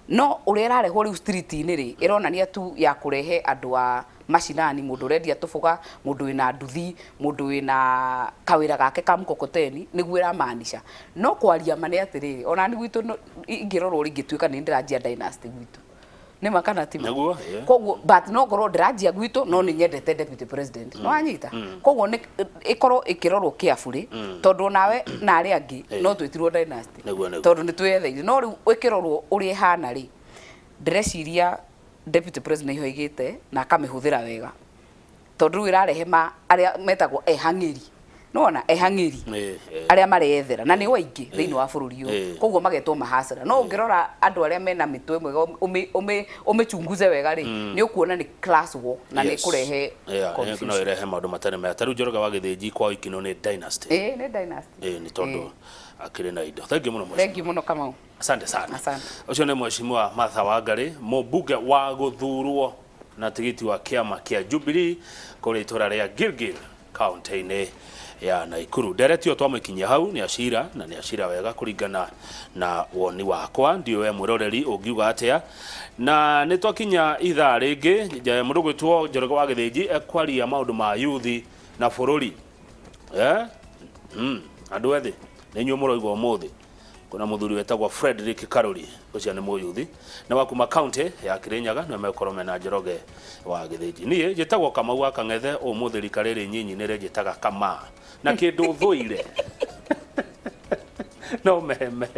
no ũrĩa ĩrarehwo rĩu street-inĩ rĩ, ĩronania tu ya kũrehe andũ a macinani, mũndũ ũrendia tũbũga, mũndũ wĩna nduthi, mũndũ wĩna kawĩra gake ka mkokoteni, nĩguo ĩramaanisha. No kwaria ma nĩ atĩrĩrĩ, ona ni gwitũ ingĩrorwo rĩ, ingĩtuĩka nĩ ndĩranjia dynasty gwitũ. Nĩ ma kana ti ma? Nĩguo, ĩĩ. Koguo but no ngorwo ndĩranjia gwitũ, no nĩ nyendete deputy president, nĩ wanyita? Koguo nĩ ĩkorwo ĩkĩrorwo carefully, tondũ onawe na arĩa angĩ no twĩtirwo dynasty, Nĩguo, nĩguo. tondũ nĩ twĩyetheire. No rĩu ĩkĩrorwo ũrĩa ĩhana rĩ, ndĩreciria deputy president nĩho aigĩte na akamĩhũthĩra wega, tondũ rĩu ĩrarehe ma arĩa metagwo ehang'ĩri, nĩwona ehang'ĩri, arĩa mareyethera na nĩo aingĩ thĩinĩ wa bũrũri ũyũ, koguo magetwo mahacera. No ũngĩrora andũ arĩa mena mĩtwe mĩega, ũmĩchunguze wega rĩ, nĩ ũkuona nĩ class war na nĩ ĩkũrehe Yeah, no confusion. ĩrehe maũndũ matarĩ mega. Ta rĩu Njoroge wa Gĩthĩnji kwao Ikinũ nĩ dynasty. Ĩĩ, nĩ dynasty. Ĩĩ, nĩ tondũ akĩrĩ na indo. Thank you mũno, mheshimiwa. Thank you mũno, Kamau. Asante sana. Asante. Ũcio nĩ Mheshimiwa Martha Wangari, mũmbunge wa gũthurwo na tigiti wa kĩama kĩa Jubilee kũrĩa itũra rĩa Gilgil, kaunti-inĩ ya Naikuru. Ndereti ĩyo twamĩkinyia hau nĩ acira na nĩ acira wega kũringana na woni wakwa. Ndiũĩ we mwĩroreri ũngiuga atĩa. Na nĩ twakinya ithaa rĩngĩ, mũndũ gwĩtwo Njoroge wa Gĩthĩnji ekwaria maũndũ ma yuthi na bũrũri. Eh? Andũ ethĩ, nĩ inyuĩ mũroigua ũmũthĩ. Kuna muthuri wetagwo Frederick Karuri, ucio nĩ mũyuthi na wa kuma county ya Kirinyaga, nĩwe megũkorwo mena Njoroge wa Gĩthĩnji. Niĩ njĩtagwo Kamau wa Kang'ethe, ũmũthĩ rika rĩrĩ nyinyi nĩ rĩnjĩtaga Kamaa, na kĩndũ thũire no meme.